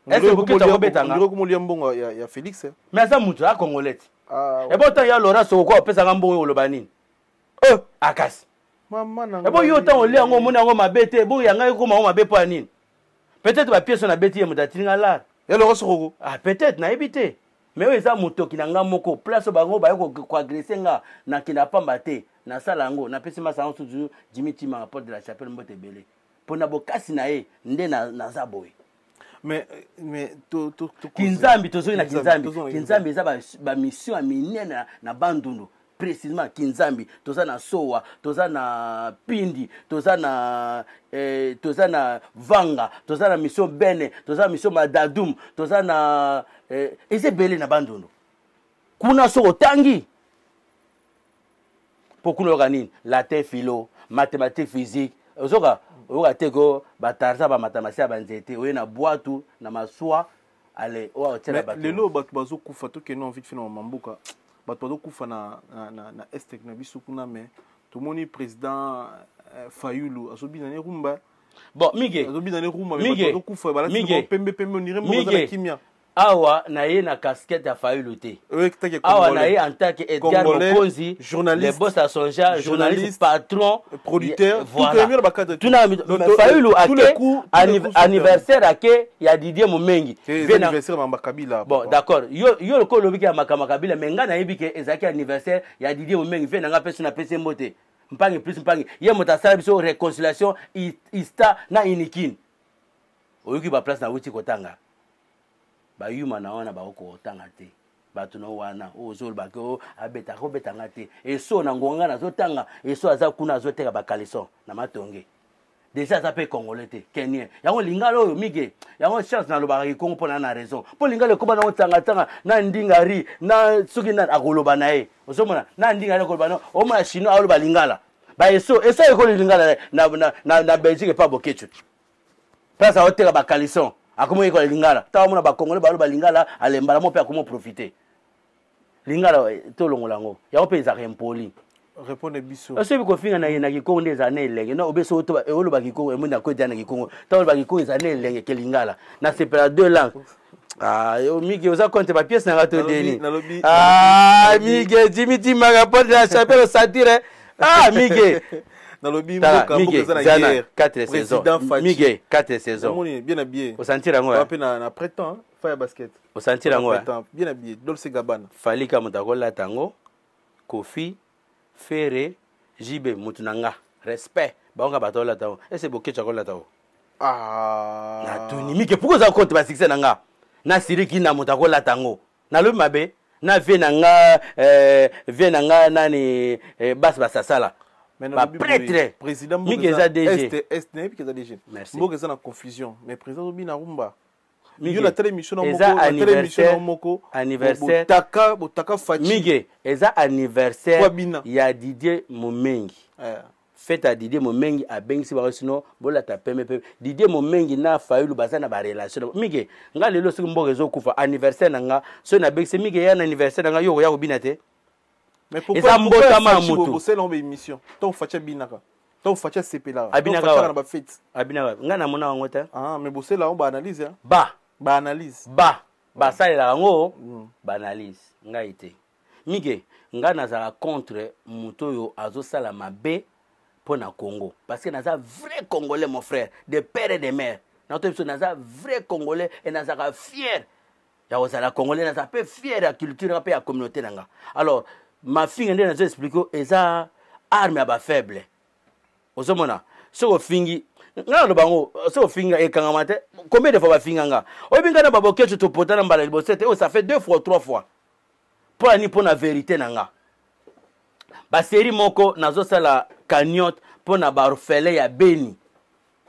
Est-ce que Boketshu akobetanga? On dirait komolia mbongo ya Félix, hein. Mais aza motu aza congolais te. Ah, ouais. Ebon ntango ya Laurent Sokoko apesaka mbongo, oloba nini? Akasi. Mama na Ebo yo ntango olia yango, omoni yango mabe te. Ebo yanga ekoma yango mabe mpo ya nini? Peut-être bapièce oyo nabeti, ye moto atindi nga lar. Ya Laurent Sokoko? Ah, peut-être, nayebi te. Mais oyo eza motoki na nga moko, place oyo bango baye koagresser nga, nakenda pamba te. Nasala yango, napesi masa yango susu, Jimi Timanga, porte de la Chapelle, mbote ebele mpo na bokasi na ye nde naza boye. Mais to Kinzambi, tozoki na Kinzambi. Tozongi na. Kinzambi eza bamission ya minene na Bandundu, précisément Kinzambi. Toza na Sowa, toza na Pindi, toza na Vanga, toza na mission Bene, toza na mission Madadum, toza na eza ebele na Bandundu kuna. Soki otangi, mpo kuna oyoka nini? Latin, philo, mathématique, physique. Ozoka oyoka te ko batarza bamatamasi ya banzete oye na bwatu na maswa ale oyo otiela Mais bato. Lelo bato bazokufa, tokende en vite fait na mamboka. Bato bazokufa na est na biso kuna, mais tomoni président Fayulu azobina ne rumba. Bon, Mige. Azobina ne rumba, mais Mige. bato bazokufa, balati Mige. bango pembe pembe, onire moko aza na Mige. kimia. Awa na ye na casquette ya Fayulu te. Oyo taki Awa na ye en tant que Edgar Congolais, Mokonzi, journaliste, le boss à Sonja, journaliste, journaliste, patron, producteur, voilà. tout est mieux dans le cadre. Tuna Donc, Fayulu tous les ake coups, tous les coups sont anniversaire ake ya Didier Momengi. C'est Vie anniversaire ya Mamba Kabila. Bon, papa. d'accord, yo lokola olobiki ya makambo ya Kabila, mais ngai nayebi ke ezalaki anniversaire ya Didier Momengi. Vie na ngai mpe so napesi ye mbote, mpangi plus mpangi, ye moto asala biso réconciliation ista na Unikine. Oyoki baplace nauti kotanga, bayuma na wana bakoki kotanga te. Bato na wana oyo ozolobaki o abetaka, obetanga te. Eso na ngonga nazotanga, eso aza kuna azoteka bacaleçon na Matonge. Déjà aza mpe congolais te, kenien. Yango lingala oyo, Mige, yango chance nalobaka kikongo mpo na raison, mpo lingala ekóma nango tangatanga na ndingari na soki nani akoloba na ye. Ozomona na ndingari akoloba na, omona chinois aoloba lingala. Baeso eso ekoli lingala na Belgique epa Bokecu, place aoteka bacaleçon, akomi oyekola lingala. Ntango amona bacongolais baloba lingala, alembala mo mpe akomi oprofite lingala. Tolongola yango, yango mpe ezalaka impoli. Répondre biso. Soki kofinga na na kikongo nde ezala na elenge no obe. Soki oloba kikongo, emoni nakotia na kikongo. Ntango oloba kikongo, ezala na elenge ke lingala. Nasepela deux langues. Ah, yo Mige, oza compte bapièce nanga to ndeni? Ah, Mige, Jimi Timaka, porte de la Chapelle, osatire. Ah, Mige. Nalobi Tala, mboka mboka Mige, eza na Zana, guerre. 4 saisons. Président Fatshi. Mige, 4 saisons. Namoni bien habillé. Osentir yango, Ba eh? mpe na printemps, hein, fa ya basket. Osentir yango, eh? Printemps, bien habillé, Dolce Gabbana. Falika moto akolata yango, Kofi, Fere, Jibe, motu na nga respect, bango kaka bato akolata yango. Ese Bokecu akolata yango? Ah. Natuni Mike, pourquoi oza kote basuccès na nga nasiriki na moto akolata yango? Nalobi mabe na vie na nga, vie na nga nani, basi basasala Mais nalobi baprêtre. Président mboka Mike, eza DG. Est nayebi ke eza DG. Merci. Mboka eza na confusion, mais président ozobina rumba. Mige, Yo na tala émission na moko, eza na tala émission na anniversaire moko. Anniversaire. Botaka Fatshi. Mige, eza anniversaire Kwa bina. ya Didier Momengi. Fête ya Didier Momengi, abengisi bango sino bolata pembe pembe. Didier Momengi na Fayulu baza na barelation. Mige, nga lelo soki mboka ezokufa, anniversaire na nga, soki nabengisi Mige ya na anniversaire na nga, yo okoya kobina te. Mais pourquoi Eza mbotama ya Fatshi motu. bosala yango émission ntango Fatshi abinaka, ntango Fatshi asepelaka, Abinaka ntango Fatshi wa? aka na bafête? Abinaka, nga namona yango te. Ah, mais bosala yango baanalyse, hein? Ba Baanalyse. Ba basalelaka yango baanalyse, ngai te. Mike, ngai nazala contre moto oyo azosala mabe mpo na Congo, parce que naza vrai congolais, mon frère, de père et de mère. Nato biso naza vrai congolais e nazalaka fier ya kozala congolais, naza mpe fier ya culture nga mpe ya communauté na nga. Alors mafinga nde nazo expliquer, eza arme ya bafaible. Ozomona soki ofingi nga, naloba yango, soki ofinga ekangama te. Combien de fois bafinga nga? Oyebi ngai na babokeco topotana mbala liboso te oyo, ça fait deux fois, trois fois. Mpo ani? Mpo na vérité na nga. Basérie moko nazosala cagnotte mpo na baorphelin ya Beni.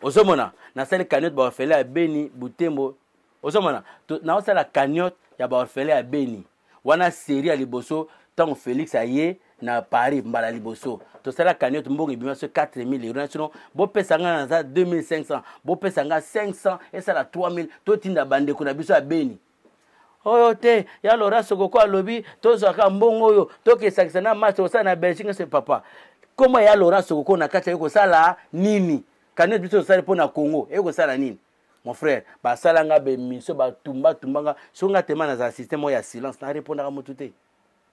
Ozomona, nasali cagnotte baorphelin ya Beni, Butembo. Ozomona, naosala cagnotte ya baorphelin ya Beni. Wana série ya liboso ntango Félix aye na Paris mbala liboso, tosala cagnotte, mbongo ebima so 4000 euros. Sinon bopesa nga, naza 2500, bopesa nga 500, esala 3000, totinda bandeko na biso ya Beni. Oyo te ya Lora Sokoko alobi tozwaka mbongo oyo tokesakisa na match kosala na Belgique. Nyonso papa, kombo ya Laurent Sokoko na kati aye kosala nini? Cagnotte biso tosali mpo na Congo eye kosala nini? Mon frère, basala nga bemission, batumbatumba nga. Soki nga tema nazala système oyo ya silence, narépondaka motu te,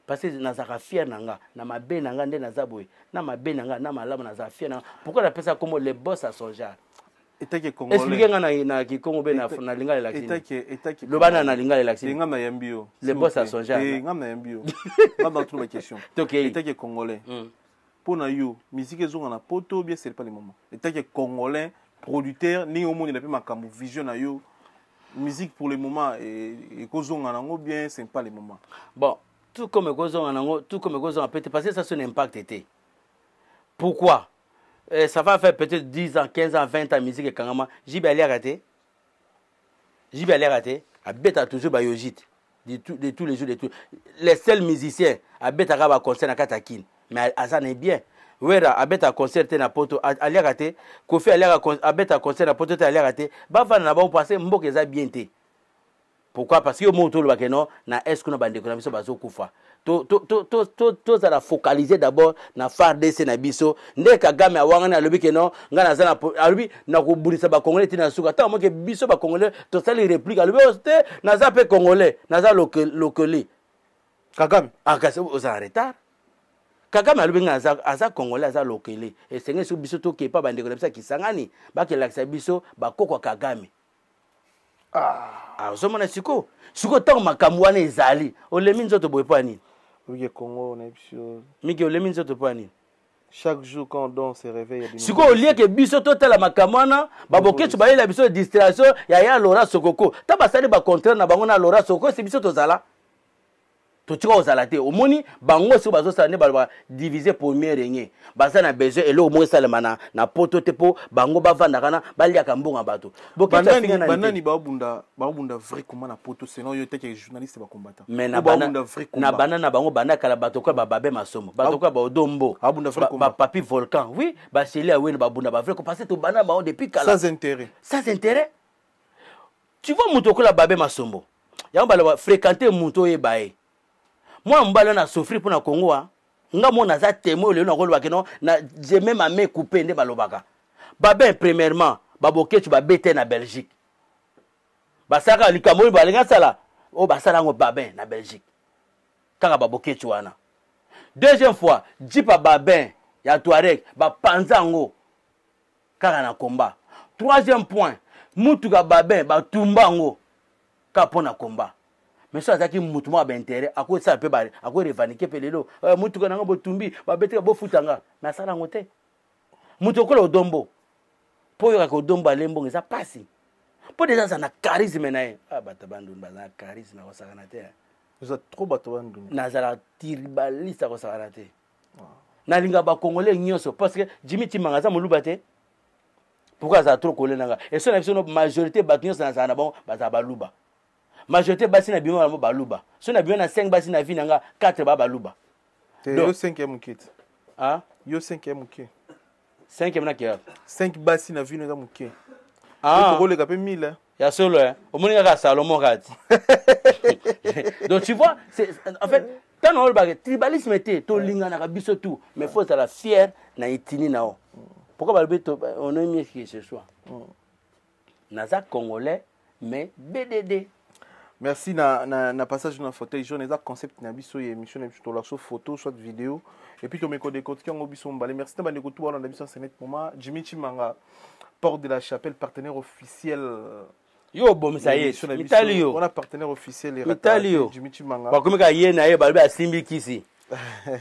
parce que nazalaka fier na nga na mabe na nga nde naza boye, na mabe na nga na malamu, nazala fier na nga. Pourquoi napesa kombo Le Boss à son genre? Etake Congolais. Explique nga na kikongo mpe na lingala elakisi. Loba na lingala elakisi. Nga nayambi yo. Le Boss à son genre. Nga nayambi yo, nga na tuna question. Tokei. Etake Congolais, mpo na yo, musique ezonga na poto bien, c'est pas le moment? Etake Congolais producteur, ndenge omonela mpe makambo, vision na yo, musique pour le moment ekozonga nango bien, c'est pas le moment? Bon, tout comme ekozonga nango, tout comme ekozonga peut-être, parce que ça son impact te. Pourquoi? Ça va faire peut-être 10 ans, 15 ans, 20 ans, musique ekangama. JB aliaka te, JB aliaka te, abeta toujours bayogite de tous les jours, de tous les seuls musiciens abetaka baconcert na kati ya Kine, mais aza na bien. Wera abeta concert te na poto, aliaka te. Kofi aliaka, abeta concert na poto te, aliaka te. Bavanda na bango parce mboka eza bien te. Pourquoi? Parce que yo moko tolobaka no na est kuna bandeko na biso bazokufa. Tozala focaliser d'abord na FARDC na biso. Nde Kagame awangani, alobi ke non, ngai naza na, alobi nakobundisa Bacongolais ntina suka. Ntango moke biso Bacongolais tosali réplique, alobi oyo te, naza mpe Congolais, naza lokoli. Kagame. Ah, kasi oza na retard. Kagame alobi ngai aza Congolais, aza lokele. Esengeli soki biso tokepa bandeko na biso ya Kisangani, bakelakisa biso bakoko ya Kagame. Ah, ozomona sikoyo, sikoyo ntango makambo wana ezali, olemi nzoto boye mpo ya nini? Oye Congo na biso. Miki, olemi nzoto mpo ya nini? Chaque jour quand on dort, on se réveille, il y a des Sikoyo olieke biso totala makambo wana, babokesu bayela biso distraction ya Lora Sokoko. Ta basali bacontraire na bango na Lora Sokoko, si biso tozala, totika kozala te. Omoni bango soki bazosala nde balobaka diviser pour mieux régner. Baza na besoin eloko moko esalema na poto te, mpo bango bavandaka na baliaka mbongo ya bato. Boketsu afinga nani te. Banani baobunda vrai combat na poto selon yo teke journaliste, bacombattant? Mais na Oyo baobunda vrai na combat. Banda na bango banda kala, bato kwa bababe masomo, bato kwa baodombo. Abunda vrai combat. Bapapi Volcan, oui, baseli awene, babunda bavrai, parce que tobanda bango depuis kala. Sans intérêt. Sans intérêt. Tu vois, moto okola babe masombo, yango baloba fréquenter moto oyeba ye. Mwana mobali wana asouffrir mpo na Congo. A nga mo naza témoin lelo, nakolobaka no na j'ai même ma main coupée. Nde balobaka babe, premièrement baboketu babete na Belgique, basalaka likambo oyo balingi asala oyo, basala yango babin na Belgique kaka baboketu wana. Deuxième fois, jeep ya babin ya Touareg bapanza yango kaka na combat. Troisième point, mutuka babin batumba yango kaka mpo na combat. Mais so azalaki mutu moko ya baintérêt, akosala mpe, akorevendiquer mpe lelo: "Mutuka nango botumbi, babeteka, bofuta nga." Mais asala yango te. Moto okola Odombo, mpo oyokaka Odombo alembongo eza mpasi, mpo deja aza na charisme na ye. Ah, bato Bandundu baza na charisme akosakana te. Eza trop bato Bandundu. Nazala tribaliste akosakana te. Nalinga Bacongolais nyonso, parce que Jimmy Timanga aza moluba te. Pourquoi azala trop kole nanga? Eso na biso no majorité bato nyonso nazala na bango bazala baluba. Majorité basi na bima bango baluba. So na bima na 5 basi na vie na nga, 4 ba baluba. Te, yo 5 ya moke te. Ah? Yo 5 ya moke. 5 na kia. 5 basi na vino eza moke. Ah. Tokoleka mpe 1000. Ya solo, eh? Omoni kaka Salomon kati. Donc tu vois, c'est en fait ntango olobaka tribalisme te, tolinganaka biso tout, mais faut ozala fier na etini na yo. Pourquoi balobi on est mieux que ce soit? Naza Congolais, mais BDD. Merci na passage na fauteuil jaune. Eza concept na biso ya émission na biso, tolakisa photo soit vidéo et puis tomeko décortiquer yango biso mibale. Merci na bandeko tu wana na biso en moment. Jimmy Chimanga, Porte de la Chapelle, partenaire officiel. Yo obomisa ye. Émission na biso. Mitali yo. Wana partenaire officiel. Mitali yo. Jimmy Chimanga. Bakomi kaka ye na ye, balobi asimbi kisi.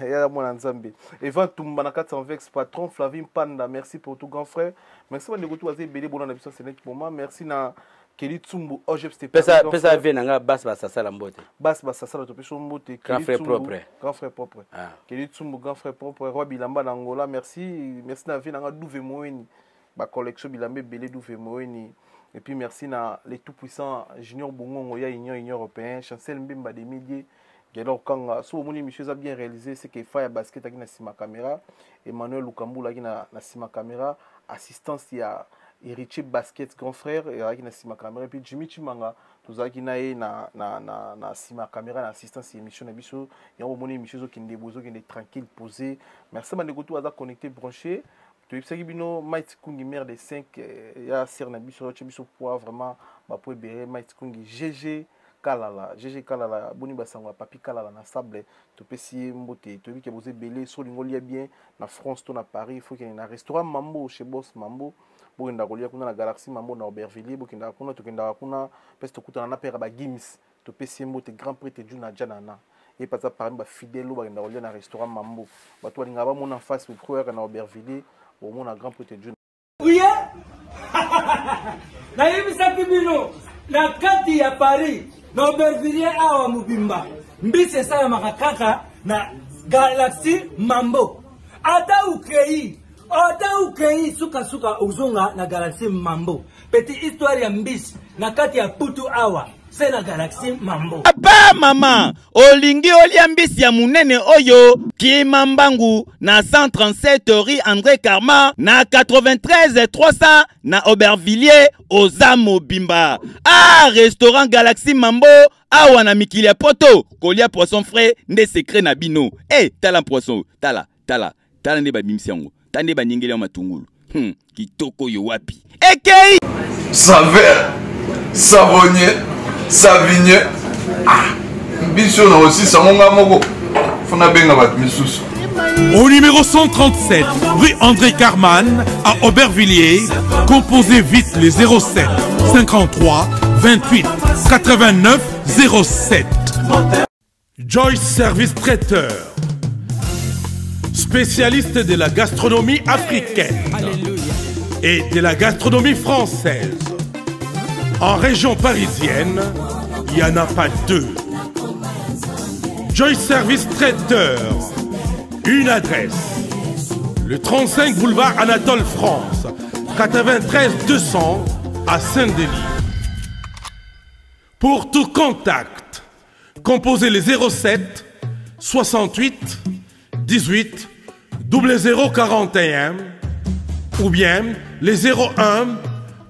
Ya mwana Nzambe, Evan Tumba na kati Anvex, patron Flavin Panda, merci pour tout, grand frère. Merci bandeko tu baza ebele bona na biso en ce moment. Merci na Kelly Tsumbu Ojeps te pesa pesa vie na nga bas basasala mbote. Bas basasala topesi yo mbote. Grand frère propre. Grand frère propre. Ah. Kelly Tsumbu grand frère propre roi bilamba na Angola merci merci na vie na nga Douve Moeni ba collection bilamba ebele Douve Moeni et puis merci na les tout puissants Junior Bongongo ya Union Union européen Chancel Mbemba des milliers Gelor Kanga so bomoni émission eza bien réalisé c'est que fa ya basket aki na sima caméra Emmanuel Lukambula aki na, na sima caméra assistance ya Héritier Basket grand frère ezalaki na sima caméra et puis Jimmy Chimanga tozalaki na ye na, na, na, na sima caméra na assistance ya émission na biso yango bomoni émission ezokende boye ezokende tranquille posé merci bandeko tout aza connecté branché toyebisaki bino Mike Kungi mère de 5 eh, ya sœur na biso atie biso poids vraiment bapo ebele Mike Kungi GG Kalala GG Kalala boni basango ya Papi Kalala na sable topesi ye mbote toyebi ke boza ebele so olingi olia bien na France to na Paris faut kende na restaurant Mambo chez Boss Mambo bokendaka kolia kuna na Galaxy Mambo na Aubervilliers bokendaka kuna tokendaka kuna mpesi tokutana na pere ba Gims topesi ye mbote grand prêtre Juna Janana ye mpe aza parmi bafidèle oyo bakendaka kolia na restaurant Mambo bato balingaka bamona face okoyaka na Aubervilliers omona grand prêtre Juna Uye nayebisaki bino na kati ya Paris na Aubervilliers awa mobimba mbisi esalamaka kaka na Galaxy Mambo ata ukei ata ukei sukasuka ozonga na Galaxy Mambo petit histoire ya mbisi na kati ya putu awa se na Galaxy Mambo. Papa mama olingi olia mbisi ya munene oyo kima mbangu na 137 rue André Karma na 93 300 na Aubervilliers oza mobimba. Ah restaurant Galaxy Mambo awa na mikili ya poto kolia poisson frais nde secret na bino. Eh tala poisson tala tala tala nde babimisi yango tala nde baningeli yango matungulu kitoko oyo wapi ekei saveur savonnier savinier ah, biso na osisa ngo nga moko fo nabenga bato misusu Au numéro 137, rue André Carman, à Aubervilliers, composez vite les 07 53 28 89 07. Joyce Service Traiteur, spécialiste de la gastronomie africaine et de la gastronomie française. En région parisienne, il n'y en a pas deux. Joyce Service Traiteur, une adresse, le 35 boulevard Anatole France, 93 200 à Saint-Denis. Pour tout contact, composez les 07 68 18 0041 ou bien les 01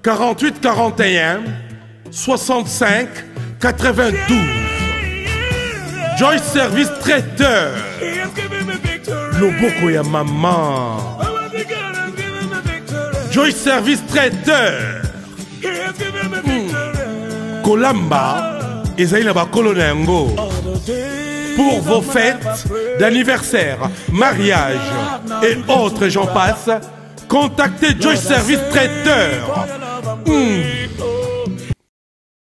48 41 65 92. Joy Service Traiteur. Loboko ya maman. Joy Service Traiteur. Kolamba ezali na bakolo na yango. Pour vos fêtes d'anniversaire, mariage et autres, j'en passe, contactez Joy Service Traiteur.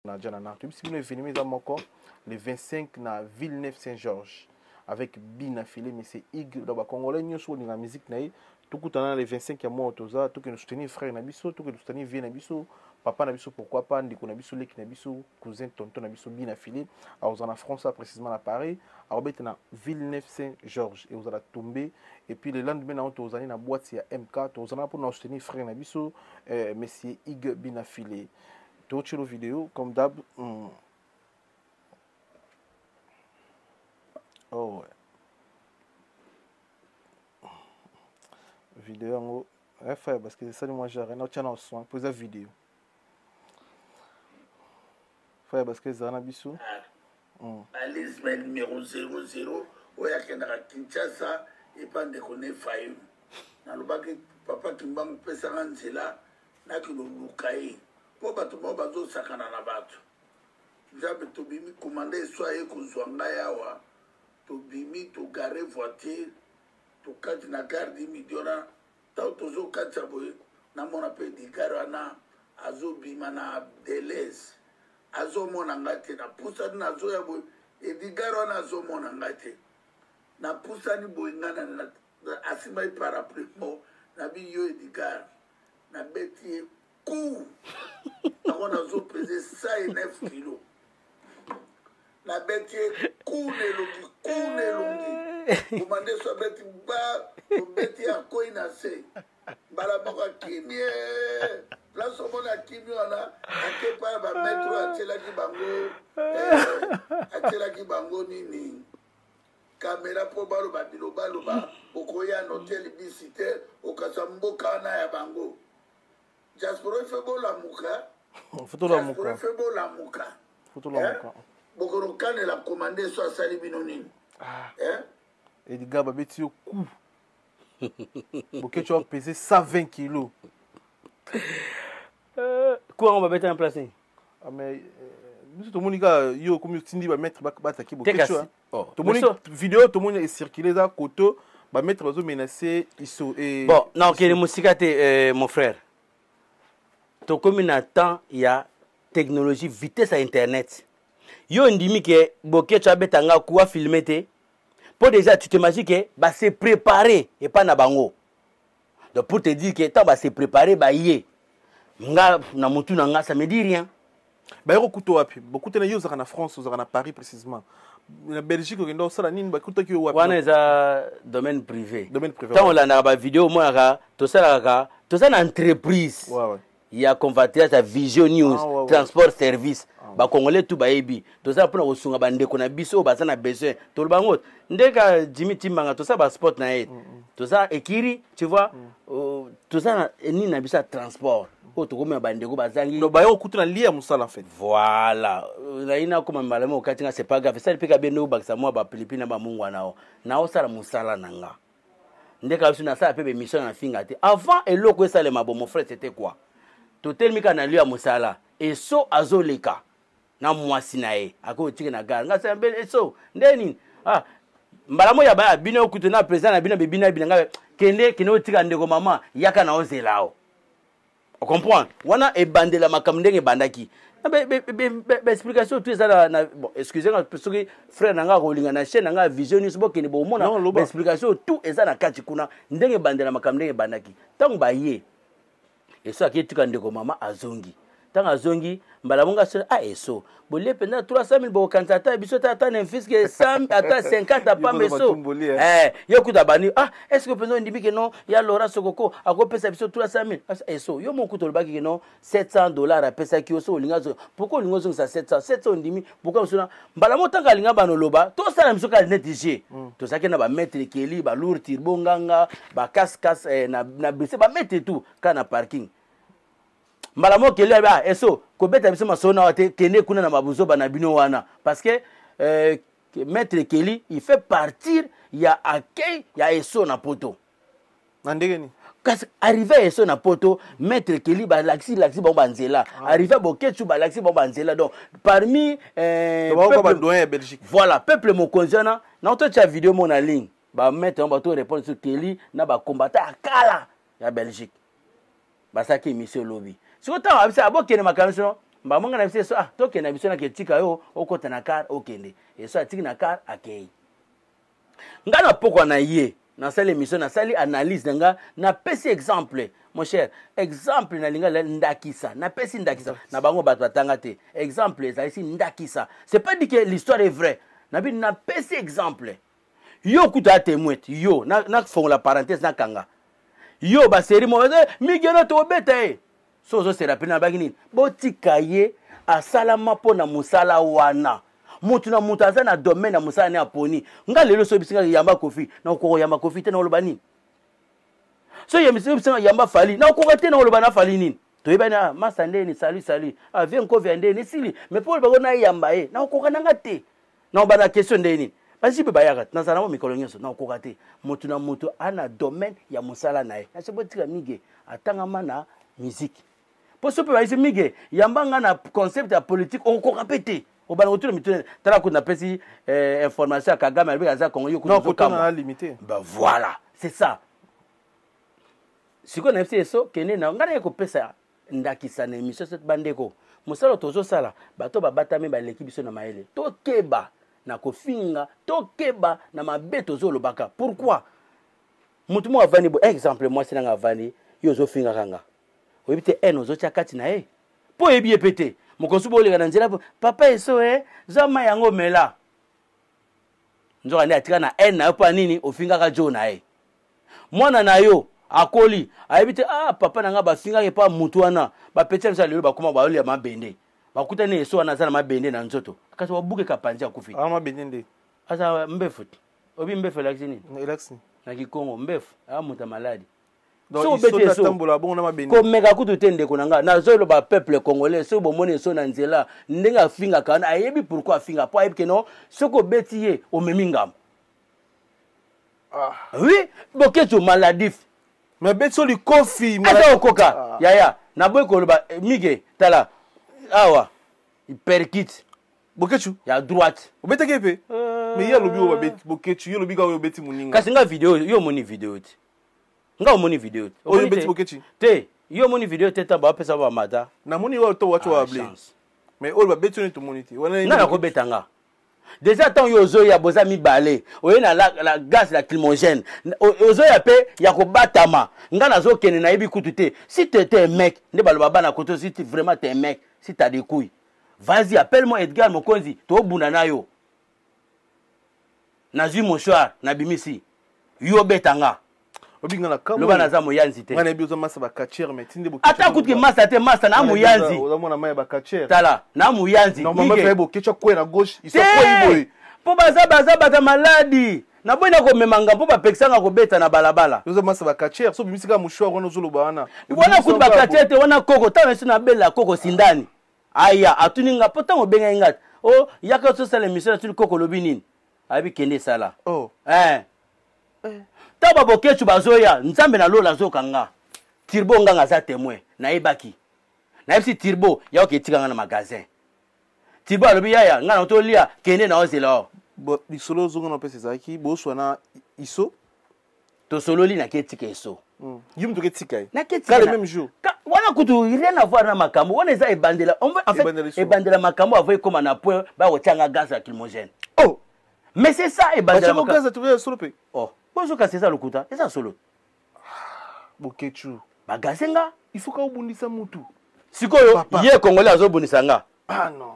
Na Djanana. Toyebisi bino événement eza moko le 25 na Villeneuve Saint-Georges avec Bina Filé mais c'est Ig donc ba congolais nyonso olinga musique na ye tokutana le 25 ya mois toza tokende soutenir frère na biso tokende soutenir vie na biso papa na biso pourquoi pas ndeko na biso leki na biso cousin tonton na biso Bina Filé akozala na France précisément na Paris akobeta na Villeneuve Saint-Georges et ozala tombé et puis le lendemain na tozali na boîte ya MK tozala pour na soutenir frère na biso monsieur Ig Bina Filé totielo vidéo comme d'hab. Oh ouais. Vidéo yango eh, frère parce que esali mwa genre naotya na soin mpo eza vidéo frère parce que ezala na biso. Alisme numéro 00 oyo akendaka Kinshasa epa ndeko ne Fayulu. Nalobaki papa Kimbangu pesaka nzela nakende oluka ye mpo bato bao bazosakana na bato. Nzambe tobimi komanda eswa ye kozwa ngai awa tobimi togare voiture tokati na gare du midi wana ntango tozokatisa boye namona mpe digare wana azobima na delese azomona ngai te napusani nazoya boye edigare wana azomona ngai te napusani boye ngai asimbaki parapluie mo nabi yo edigare nabeti ye. coup yango nazopese 109 kilo nabeti ye coup na elongi coup na elongi komandeso abeti ba obeti akwei na se mbala moko akimi ye place omona akimi wana ake epai ya bametre oyo atielaki bango eh, atielaki bango nini kamera mpo baloba bilobaloba okoya na hotel bisi te okasa mboka wana ya bango diaspora ife bolamuka diaspora ife bolamuka eh? bokolokanela komande so asali bino nini ah. eh? Edgar babeti yo coup boketshu apese 120 kilo euh, coup yango babeta na place nini ah, mais euh, biso tomoni kaka yo okomi otindi bamaître bataki boketshu oh, tomoni video tomoni ecircule eza koto bamaître bazomenace iso e, bon na okende mosika te euh, mon frère tokomi na temps ya technologie vitesse ya internet yo ondimi ke boketshu abeta nga ku afilme te mpo déjà tu t'imagines ke base préparer epai na bango donc pour te dire ke ntango base préparer baye nga na motu na nga ça me dit rien baye kokuta wapi bokutana yo ozalaka na france ozalaka na paris précisément na belgique okenda osala nini bakutaki yo wapi wana eza domaine privé domaine privé ntango olandaka bavideo omonaka tosalaka toza na entreprise ouais, ouais. ya convoiturage ya vision news ah, ouais, ouais. transport service ah, ouais. bacongolais tout bayebi toza mpona kosunga bandeko na biso oyo baza na besoin toloba yango ndeka jimmy timbanga tosala basport na ye mm -hmm. toza ekiri tu vois mm. uh, toza na nini na biso ya transport oyo tokomema bandeko bazangi baye kokuta na lia mosala en fait voilà nayi nakoma mbala moko okati nga c'est pas grave esali mpe kabende obakisa mwa bapilipili na bamungwa na yo naosala mosala na nga nde kaka biso nasala mpe bemission na finga te avant eloko esalema bo mon frère c'était quoi totelemi kaka na lieu ya mosala eso azoleka na mwasi na ye akoki kotika na gare ngai sala mbele eso nde nini ah mbala moko ya baya bino kutu na président na bino bebina bina ngai kende kende otika ndeko mama yaka na ozela o ocomprendre wana ebandela makambo ndenge ebandaki baexplication tout eza na bon excuse nga soki frère na nga akolinga na chaîne na nga vision nyonso bokende bomona baexplication tout eza na kati kuna ndenge ebandela makambo ndenge ebandaki ntango baye eso ake tika ndeko mama azongi ntango azongi mbala mongo aso ah eso bolie mpenza 300 000 bokokanisa ata biso te ata na infiske 100 ata 50 apamba eso eh, ye kuta abandi ah est ce que mpenza ondimi ke non ya laura sokoko akopesa biso 300 000 eso yo moko kuta olobaki ke non 700 dollars apesaki yo so olinga zo pourquoi olingi ozongisa 700 700 ondimi pourquoi biso na mbala moko ntango alinga bana oloba tosala biso kaka neti je mm. tozalaki na bamaître keli balour tirbo nganga bakaskas eh, na, na brise bamaître tout kaka na parking mbala moko keli ah, eso kobeta biso masolo na wa te kende kuna na mabuzoba na bino wana parce que euh, maître keli il fait partir ya accueil ya eso na poto na ndenge nini kasi arrivé ya eso na poto maître keli balakisi lakisi bango banzela ah. arrivé ya boketshu balakisi bango banzela donc parmi euh, peuple, ya belgique voilà peuple mokonzi wana naototya video mo na ligne bamaître yango bato répondre sur keli na bacombatant ya kala ya belgique basalaki émission lobi sikoyo ntango abisa abokende makambo biso bango ngai na biso eso ah tokende na biso nake tika yo okota na car okende eso atiki na car akei ngai na pokwa na ye nasali émission nasali analyse na ngai napesi exemple mon cher exemple nalinga ndakisa napesi ndakisa na bango bato batanga te exemple ezalisi ndakisa c'est pas dit que l'histoire est vraie nabi napesi exemple yo kutu ya témoin yo nafongola na parenthèse nakanga yo baseri mo eh, migeno tobeta ye so ozosela pene nabaki nini botika ye asalama mpo na mosala wana moto na moto aza na domaine ya mosala ne aponi nga lelo so oyebisinga yamba kofi nakokoka koyamba kofi te nakoloba nini so oyebisi yamba fali nakokoka te nakoloba na fali nini toyebani ah, masa ndeni salut salut ah, vie nkovi ya ndeni esili mais mpo olobako nayamba ye nakokoka nanga te nakobanda question ndenge nini bajibe bayaka nazala yango mikolo nyonso nakokoka te moto na moto ana domaine ya mosala na ye nase botika mige atangama na miziki mpo so mpe bayisi mige yamba nga na concept ya politique okokoka mpe te obanda kotuna mituna tala kutu napesi eh, information ya kagame alobi aza kongo yo kutu ba voilà c'est ça sikoyo nayebisi eso kende na ngai naye kopesa ndakisa na emission soki bandeko mosala tozosala bato babatami baleki biso na mayele tokeba na kofinga tokeba na mabe tozolobaka pourquoi moto moko avandi bo exemple mwasi nanga avandi yo ozofingaka nga Oyebi te haine ozotia kati na ye. Mpo oyebi ye mpe te. Mokonzi boleka na nzela papa eso e zwa mai yango omela. Nzoka nde atika na haine na yo mpo ya nini ofingaka jo na ye. Mwana na yo akoli ayebi te ah papa na ngai bafingaki epa mutu wana bapeti ya biso lelo bakoma baolia mabende bakutani eso wana aza na mabende na nzoto kasi babukeka panzi akufi. Ah mabende nde. Aza mbefu te. Obi mbefu elakisi nini? Elakisi. Na kikongo mbefu aya moto ya maladi. Soki obeti eso komeka kutu te ndeko na ngai nazoloba peuple congolais soki bomoni eso na nzela ndenge afingaka wana ayebi pourquoi afinga mpo ayebi keno soki obeti ye omemi ngambo. Ah. Oui, Boketshu maladif. Mais betso likofi aza okoka. Ah. Yaya, naboyi koloba eh, Mige, tala awa perkite. Boketshu ya droite. Obetaki ye mpe? Euh... Mais ye alobi oyo babeti Boketshu, ye alobi kaka oyo obeti moninga. Kasi nga video, yo omoni video te. Nga omoni video te. Oyo obeti Boketshu? Te, yo omoni video te ta bapesa ba mata. Namoni oyo to wacho wa ble. Mais oyo babeti oyo tomoni te. Wana nga nakobeta nga. Déjà ntango yo ozoya boza mibale oye na la, la gaz lacrymogène ozoya mpe ya kobatama nga nazokende nayebi kutu te si tu étais un mec nde baloba bana koto si tu vraiment t'es un mec si t'as des couilles vas-y appelle-moi Edgar Mokonzi tobunda na yo nazwi mouchoir nabimisi yo beta nga obinga na kamwe loba naza moyanzi te nga nayebi oza masa ba catcheur mais tinde bo ata kutu ke masa te masa na moyanzi oza mwana mai ba catcheur tala na moyanzi normalement fallait bokecha kwe na gauche iso kwe boye mpo baza baza baza maladi naboyi na komema nga mpo bapekisa nga kobeta na balabala oza masa ba catcheur so bimisi kaka mouchoir wana ozoloba wana wana kutu ba catcheur te wana koko ntango esi nabelela koko sindani aya atuni nga mpo ntango obengaki nga o oh, yaka tosala émission natuni koko olobi nini ayebi kende esala oh. eh. Ntango baboketshu bazoya nzambe na lola azoyoka nga tirbo nganga aza témoin nayebaki nayebisi tirbo yaoke etika nga na magasin tirbo alobi yaya nga na tolia kende na ozela o lisolo ozonga na opesa ezalaki boswa na iso tosololi nake etika eso mm. yo moto oketika ye naketika le même jour wana kutu rien à voir na makambo wana eza ebandela en fait ebandela makambo avant ekóma na point bakotia nga gaz lacrymogène oh mais c'est ça ebandela makambo gaz lacrymogène solo mpe oh bozoka eza lokuta eza solo Boketshu bagaze nga il faut ka obundisa mutu sikoyo ye congolais azobundisa nga ah non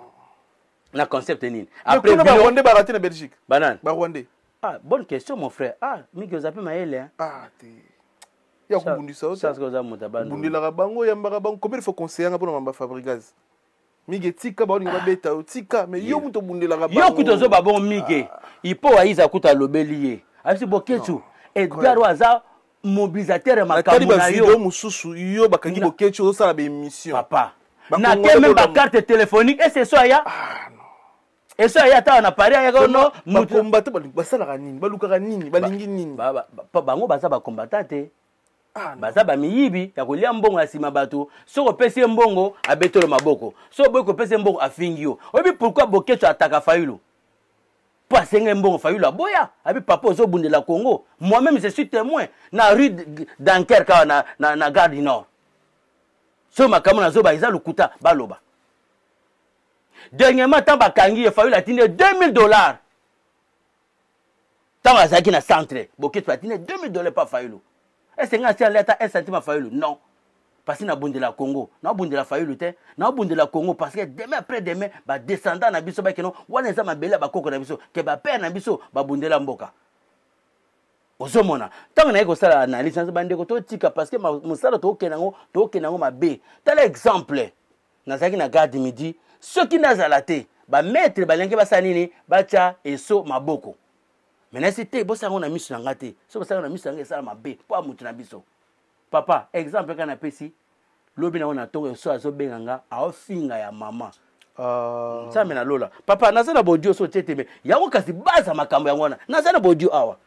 na concept nini après ba rwandais ba raté na Belgique banane ba rwandais ah bonne question mon frère ah mingi oza pe mayele hein ah te ya kobundisa yo chance oza moto abandi obundelaka bango oyambaka bango combien de fois conseiller nga mpona mamba Fabregas Mige tika baolinga babeta yo tika mais yo moto obundelaka bango yo kutu ozoba bongo Mige ipo aiza kutu alobeli ye ayebisi Boketshu Edgar oyo aza mobilisateur ya makambo na yo mosusu yo bakangi Boketshu ozosala ba émission papa na ke même ba carte téléphonique ese eso aya eso aya ata na Paris ayaka no mutu basalaka nini balukaka nini balingi nini bango baza ba combattant te ah, baza bamiyibi ya kolia mbongo ya nsima bato soki opesi ye mbongo abetolo maboko soki oboyi kopesa ye mbongo afingi yo oyebi pourkui boketsho ataka fayulu mpo asenga ye mbongo fayulu aboya abi papa ozobundela congo moi-même je suis témoin na rue dunkerque awa na, na, na gare du nord soki makambo nazoba eza lokuta baloba dernièrement ntango bakangi ye fayulu atindi ye 2000 dollars ntango azalaki na centre boketshu atindi 2000 dollars pa fayulu ese ngai asi alia ata 1 centime ya fayulu non parce que nabundela congo nabundela fayulu te nabundela congo parce que demain après demain badescendant na biso bakeno wana eza mabele ya bakoko na biso ke bapere na biso babundela mboka ozomona ntango naye kosala analyse nazo bandeko totika parce que mosala tookende yango tookende yango mabe tala exemple nazalaki na garde midi soki nazala te bamaître balingi basala nini batya eso maboko me nayesi te bosala yango na miso na ngai te soki bosala yango na miso na ngai esala mabe mpo ya moto na biso papa exemple kaka napesi lobi nango na ntongo eso azobenga nga aofinga ya mama ah. nzambe na lola papa naza na bodio so otie teme yango kasi baza makambo yango wana naza na bodio awa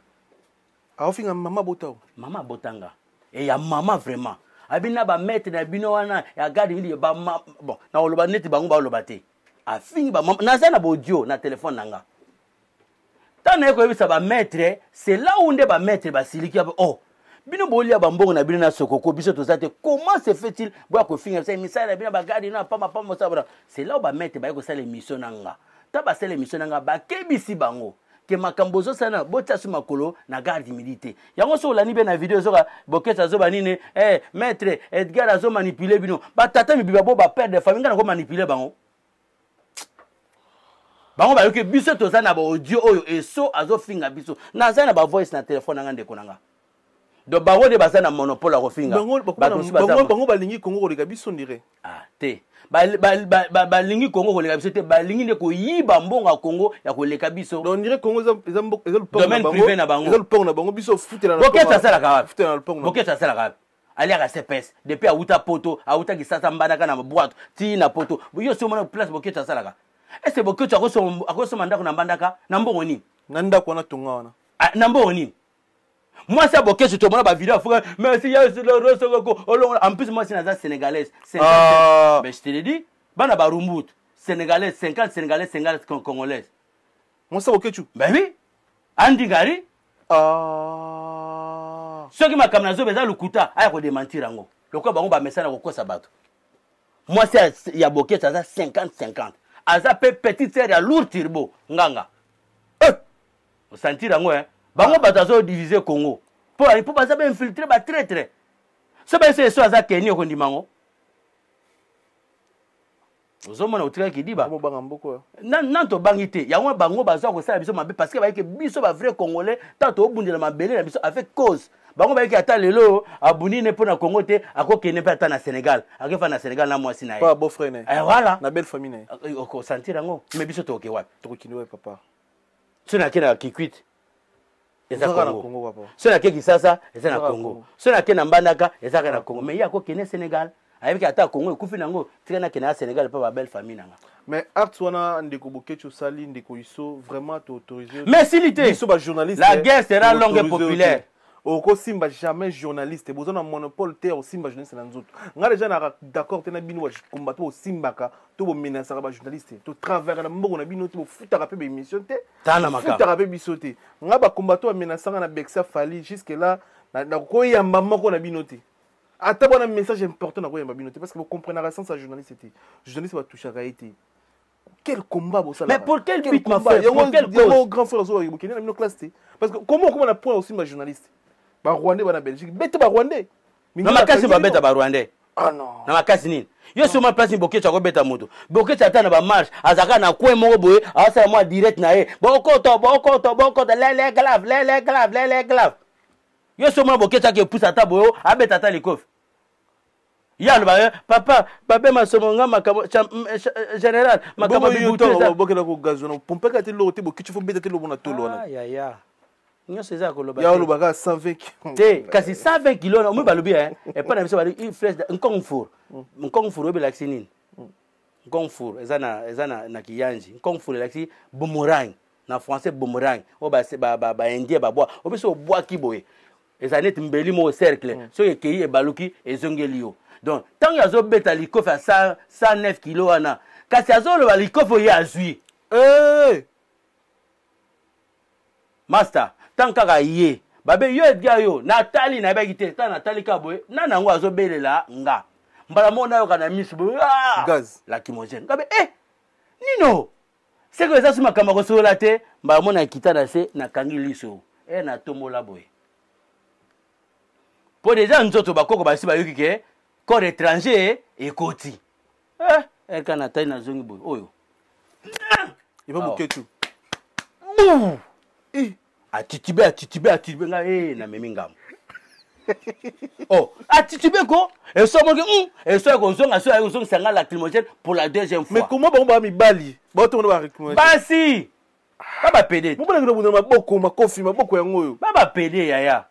aofinga mama abota mama abotanga e ya mama vraiment abi na bamaître na bino wana ya garde midi ba bon nakoloba neti bango baloba te afingi bamama naza na bodio na telefone na nga ntango naye koyebisa bamaître c'est là où nde bamaître basiliki yabe oh bino bolia bambongo na bino na sokoko biso toza te comment se fait-il boya kofinga biso misala na bino bagarde na pamba pamba mosala c'est là où bamaître baye kosala émission na nga ntango basala émission na nga bakebisi bango Ke makambo ozosala botia su makolo na garde midi te. Yango so olandi mpe na video ezoka Boketshu azoba nini, eh, maître Edgar azomanipule bino. Batata mibiba bo ba père de famille, ngai nakomanipule bango. Bango bayoki biso toza na ba audio oyo eso azofinga biso. Naza na ba voice na telefone na ngai, ndeko na nga. Donc bango nde baza na monopole ya kofinga. Bango balingi Congo koleka biso ndire. Ah, te. Balingi Congo koleka biso te, balingi nde koyiba mbongo ya Congo ya koleka biso. Donc ndire Congo eza domaine privé na bango. Eza lupango na bango, biso futela na Boketshu asalaka wapi? Futela na lupango. Boketshu asalaka wapi? Aliaka CPS depuis awuta poto, awuta Kisasa Mbandaka na bwato ti na poto. Yo si omona place Boketshu asalaka. Est-ce que Boketshu akosomba ndako na Mbandaka na mbongo nini? Na ndako wana tonga wana. Ah, na mbongo nini? Mwasi ya Boketshu tomona ba video afuka merci Yesu loroso koko olongola. En plus mwasi naza sénégalaise. Ah. Mais je te le dis, bana ba Rumbutu, sénégalaise 50 sénégalaise 50 congolaise. Mwasi ya Boketshu? Ben oui. Andi Ngari. Ah. Soki makambo na zoba eza lokuta, aya ko démentir yango. Lokola bango ba mesana kokosa bato. Mwasi ya Boketshu aza 50 50. Aza pe petite sœur ya Lourd Turbo nganga. Osentir yango hein. Bango bato azo diviser Congo. Po po baza ba infiltrer ba traître. So ba eso aza Kenya okondima ngo. Ozomona otikaki kidiba. Bobanga mboko. Nan tobangi te. Yango bango baza kosala biso mabe parce que bayeke biso ba vrai congolais tant tobundela mabele na biso avec cause. Bango bayeke ata lelo abundi ne pona Congo te akokende mpe ata na Sénégal. Akefa na Sénégal na mwasi na ye. Pas beau frère na ye. Eh voilà. Na belle famille na ye. Okosentir yango. Mais biso toke wapi? Tokokende wapi papa? So nake na Kikwit eza Congo. So nake Kisasa eza na Congo. So nake na Mbandaka eza na Congo. Mais ye akokende Sénégal. Ayebiki ata Congo ekufi nango, tika nakende na Sénégal mpe ba belle famille nanga. Mais acte wana ndeko Boketshu osali, ndeko Iso, vraiment to autoriser. Mais s'il te biso ba journaliste, la guerre sera longue et populaire. Okosimba jamais journaliste, boza na monopole te osimba journaliste na nzoto. Nga déjà na d'accord te na bino ba combattre osimbaka to bo menacera ba journaliste, to travers na mbongo na bino te bo futaka pe ba émission te. Tana maka. Futaka pe biso te. Nga ba combattre ba menacera na Bexa Fally jusque là na koyamba moko na bino te. Ata bona message important na koyamba bino te parce que vous comprenez la sens à journaliste te. Journaliste ba touchaka ye te. Quel combat bosala? Mais pour quel but, ma frère? Pour quelle cause? Yango grand frère zo bokende na bino classe te. Parce que comment comment na point aussi ma journaliste? Ba Rwandais ba na Belgique, bete ba Rwandais. Na makasi ba beta ba Rwandais. Ah non. Na makasi nini? Yo soma place Boketshu akobeta moto. Boketshu ata na ba marche, azaka na coin moko boye, asala mwa direct na ye. Bokoto, bokoto, bokoto, lele grave, lele grave, lele grave. Yo soma Boketshu akepusa ata boyo, abeta ata likofi. Ya aloba, papa, babe masomo nga makambo, général, makambo Bongo yo bibutu ntango eza. obokela ko gazon, pompeka te loko te, Boketshu fo beta te lobo na tolo wana. Ah, ya, ya. Nyonso eza ya koloba Ya te. oloba kaka 120 kilos. Te, kasi 120 kilos na, omi balobi, hein, epai na biso balobi, une flèche de, Nkong Fur. Nkong Fur, oyebi elakisi nini? Nkong Fur, eza na, eza na, na Kiyanji. Nkong Fur elakisi boomerang. Na français boomerang. Oyo ba, ba, ba, ba indien ba bwa. Obi so obwaki boye. Eza neti mbeli moko cercle. Soki ekei ebaluki, ezongeli yo. Donc, tango azobeta likofi ya 109 kilos wana, kasi azoloba likofi oyo ye azwi. Hey! Master, tango kaka ye, babe yo Edgar yo, natali nayebaki te, tango natali kaka boye, nani yango azobelela nga. Mbala moko nayoka na miso boye, ah! Gaz. Lacrymogène. Ngabe, eh! Nino! Seko eza su makambo ya kosolola te, mbala moko nakita na se, nakangi liso. Eh, natombola boye. Po deja nzoto bakoko basi bayoki ke corps étranger ekoti. Eh, eka natali nazongi boye, oyo. Eba Awa. Boketshu. Bouh! Eh. Atitibe, atitibe, atitibe nga, eh, namemi ngambo. Oh, atitibe ko, eso moki, eso ya kozonga, eso ya kozongisa nga lacrymogène pour la deuxième fois. Mais comment bango ba mibali? Ba to ba lacrymogène. Basi. Ba ba pede. Mobali ngina bunda maboko, makofi, maboko yango oyo. Ba ba pede yaya.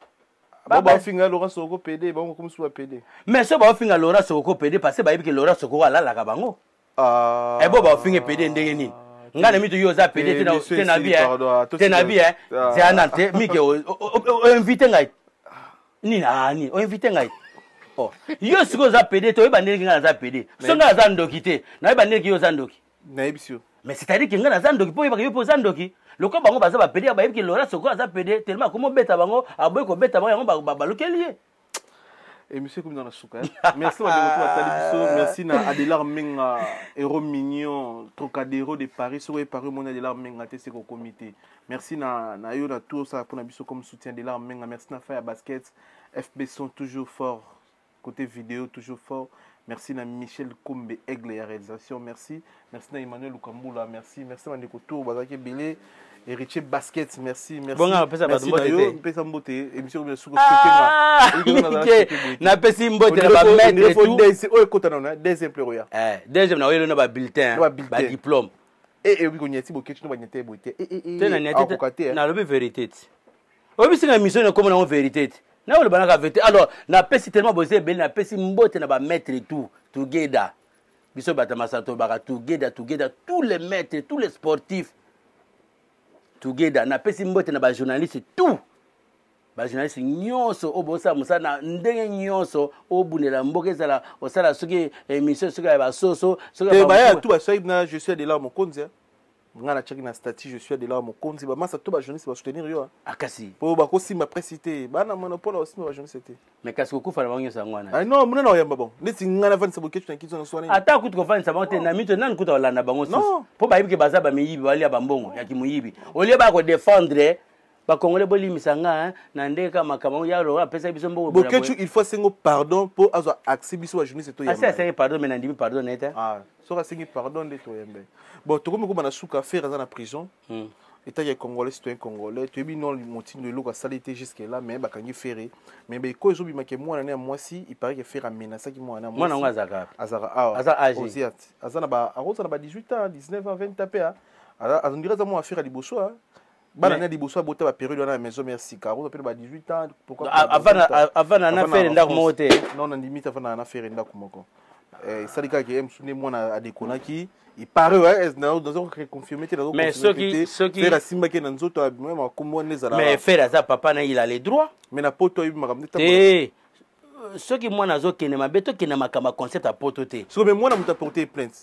Ba ba finga Laurent Sokoko pede, bango comme sous pede. Mais so ba finga Laurent Sokoko pede parce que ba yebi que Laurent Sokoko alalaka bango. Ah. Eh bo ba finga pede ndenge nini? Nga na mito yo za pede te na te na bi hein. Te na bi hein. Zia na te mike o inviter ngai. Nini ah nini o inviter ngai. Oh, yo siko za pede te oyeba ndenge nga naza pede. So nga naza ndoki te. Nayeba ndenge yo za ndoki. Nayebisi yo. Mais c'est-à-dire que nga naza ndoki po oyebaka yo po oza ndoki. Lokola bango baza ba pede, bayebi que Laurent Sokoko aza pede, tellement akomi obeta bango, aboyi kobeta bango yango balukeli ye. Émission ekomi na suka. Merci bandeko to batali biso. Merci na Adelar Menga, héros mignon, Trocadéro de Paris. Soki oye Paris omoni Adelar Menga te, seko okomi te. Merci na yo na tout osala mpona biso comme soutien, Adelar Menga. Merci na Faya Basket, FB sont toujours fort côté vidéo, toujours fort. Merci na Michel Kombe Aigle ya réalisation. Merci, merci na Emmanuel Lukambula. Merci, merci bandeko tour bazalaki ebele. Héritier Basket, merci, merci. Bonga apesa bato Merci na mbote yo, te. mpesa mbote, émission oyo suko. Ah, Mike, napesi mbote na bamaître tout. Oyo ekota nano deuxième pleur oya. Eh, deuxième na oyelo na babulletin, Na babulletin. badiplôme. E oyebi konyati Boketshu no banyata ye boye te. Eh, eh, eh, te na niati akoka te, te eh. nalobi vérité ti oyebi singa émission ekoma nango vérité ti nakoloba naka vérité. Alors napesi tellement boza ebele, napesi mbote na bamaître tout together. Biso bato ya masala tolobaka together, together, tous les maîtres, tous les sportifs together. Napesi mbote na bajournaliste tout, bajournaliste nyonso oyo bosala mosala na ndenge nyonso, obundela mboka, ezala osala soki émission, soki ya basoso, soki ya te baya tout baswaki na je suis Adelar Mokonzi, nga natiaki na statut je suis Adelar Mokonzi. Bamasa to bajournaliste basoutenir yo. Ah, kasi po bakosimba presse te, bana monopole bakosimba bajournaliste te. Mais kasi kokufa na bango nyonso yango wana. Ah non, mona na oyamba bon neti nga navandisa Boketshu na kiti na swana. Ata kutu kofandisa bango te na mito nani kutu kolanda bango susu. Non. Mpo bayebi ke baza bamiyibi, balia bambongo ya kimoyibi olie baya kodefendre bakongole. Bolimisa nga, hein, na ndenge kaka makambo yango ya lora apesaki biso mbongo boye na Boketshu, boye. il faut asengo pardon mpo azwa accès biso bajournaliste Asi toyamba. asengi pardon, mais nandimi pardon na ye te. Ah, soki asengi pardon nde toyembe. Bon, tokomi koma na suka. Ferre aza na prison. Etaki ya Congolais, citoyen congolais, toyebi non motindo eloko asali te jusque là, mais bakangi Ferre. Mais beko ezobimaka mwana ne ya mwasi, il paraît que Ferre amenasaki mwana ya Mwana yango azalaka wapi? Azalaka awa. Aza âgé? Oziat aza na ba akozala na ba 18 ans, 19 ans, 20 ans mpe azondira aza mwana Ferre ya liboso, ah. Bana ne ya liboso abota bapériode wana ya maison mère sika, akoza mpe na ba 18 ans. Pourquoi? Avanda na Ferre ndako moko te? Non, nandimi te avanda na Ferre ndako moko. Esali kaka ye mosu nde mwana adekonaki, il paraît, nazo confirme te, nazo Mais confirme te. Ferre asimbaki ye na nzoto, abima makombo wana ezala. Mais Ferre aza papa na, il a les droits. Mais na poto ayebi makambo nde. Te, soki mwana azokende mabe, tokende makambo ya concept ya poto te. Soki mais mwana moto aporte plainte.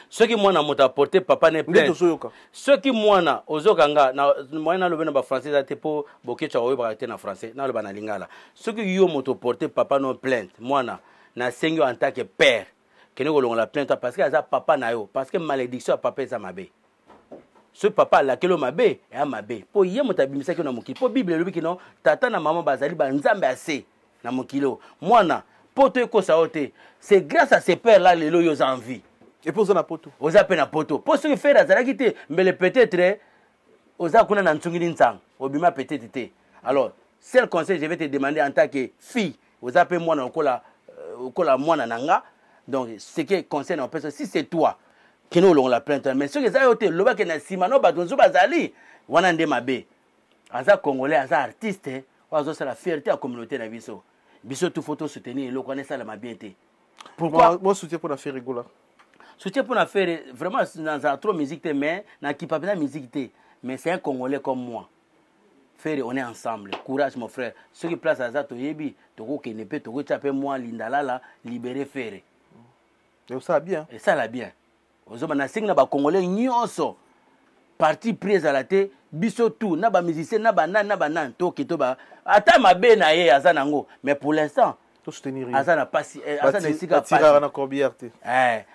Soki mwana moto aporte papa ne Nde plainte. tozoyoka. Soki mwana ozoka nga na moyen nalobi na bafrançais eza te, mpo Boketshu oyebaka te na français, naloba na lingala. Soki yo moto oporte papa no plainte, mwana nasengi yo en tant que père, kende kolongola plainte parce que aza papa na yo, parce que malédiction ya papa eza mabe. Soki papa alakeli yo mabe, eya mabe, mpo ye moto abimisaki yo na mokili, mpo Bible elobi kino tata na mama bazali banzambe ya se na mokili oyo. Mwana, poto ekosa yo te, c'est grâce à ce père là lelo oyo oza en vie. Et puis oza na poto. Oza mpe na poto, mpo soki Ferre azalaki te, mbele peut-être oza kuna na nsungili nsango obima peut-être te. Alors seul conseil je vais te demander en tant que fille, oza mpe mwana lokola okola mwana na nga, donc ce que conseil na opesa, si c'est toi, kende olongola plainte. Mais soki eza yo te, lobaki na nsima no bato mosusu bazali wana nde mabe. Aza Congolais, aza artiste oyo azosala fierté ya communauté na biso. Biso tout faut tosoutenir eloko wana esalama bien te. Pourquoi? Moi, soutien mpona Ferre Gola. Soutien mpona Ferre, vraiment nazala trop musique te, mais nakipa mpenza musique te, mais c'est un Congolais comme moi. Ferre, on est ensemble, courage mon frère. Soki place aza toyebi, tokokende mpe tokotia mpe mwa lindalala libéré Ferre. Osala bien. Esala bien. Ozoba nasengi na bacongolais nyonso, parti pris ezala te. Biso tout na bamusicien na banani na banani, toke to ba ata mabe na ye aza nango, mais pour l'instant tosoutenir. Aza na pasi, aza na esika batiraka na corbillard te.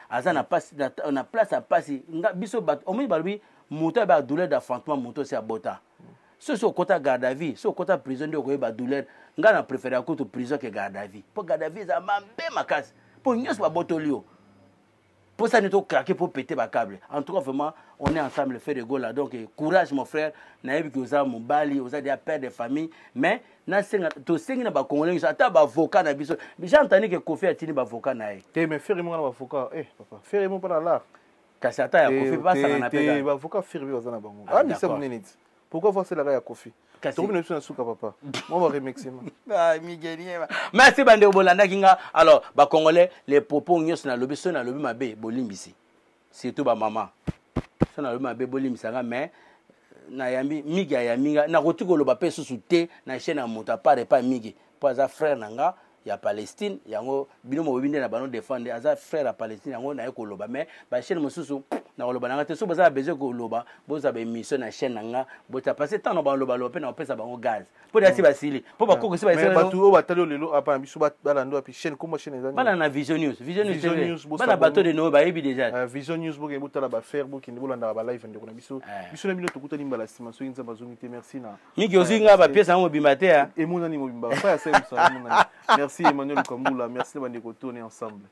Aza na pasi na place ya pasi. Nga biso bato omoni balobi moto ayeba douleur d'affrontement, moto osi abota. Soki okota garde à vue, soki okota prison nde okoyeba douleur. Nga na préféré kutu prison ke garde à vue, mpo garde à vue eza mabe makasi, mpo nyonso babotoli yo, mpo ça nde tocraquer mpo péter bacâble. En tout cas, vraiment, on est ensemble, Ferre Gola. Donc courage mon frère, nayebi ke oza mobali, oza déjà père de famille, mais nasenga, tosengi na bacongolais nyonso, ata bavocat na biso. J'ai entendu ke Kofi atindi bavocat na ye. Te, mais Ferre moko na bavocat, eh papa, Ferre mo mpona l'art. Kasi ata ya Kofi basangana mpe kaka. Bavocat Ferre mpe baza na bango. Ah, Ah, misa d'accord. monene ti pourquoi voiselaka ya Kofi. Tokomi na biso na suka, papa, mwa baremerciement. Ah, Miguel, merci bandeko bolandaki nga. Alors bacongolais, les propos nyonso nalobi, soki nalobi mabe bolimbisi, surtout bamama, so nalobi mabe bolimbisa nga. Mais nayambi Migi, ayambi nga, nakoki koloba mpe susu te na chaîne ya moto apart epa Migi, mpo aza frère na nga ya Palestine. Yango bino mobobi nde na bano défendre, aza frère ya Palestine, yango naye koloba. Mais bachaîne mosusu. Nakoloba na nga te. Soki boza na besoin koloba, bozwa baémission na chaîne na nga, bota, parce que ntango balobaloba mpe na kopesa bango gaz, mpo dasi basili, mpo bakoko si. Bato oyo batali oyo lelo apa na biso, balanda wapi? Chaîne, kombo chaîne eza? Bana na Vision News, Vision News TV. Bana bato de Noé bayebi déjà. Vision News, bokende botala bafaire, bokende bolandaka balive ndeko na biso. Biso na bino tokutani mbala nsima soki Nzambe azongi te. Merci na Miki, ozwi nga bapièce yango mobimba te. Emonani mobimba, fa ya sai mosala emonani. Merci Emmanuel Kambula, merci na bandeko, tourner ensemble.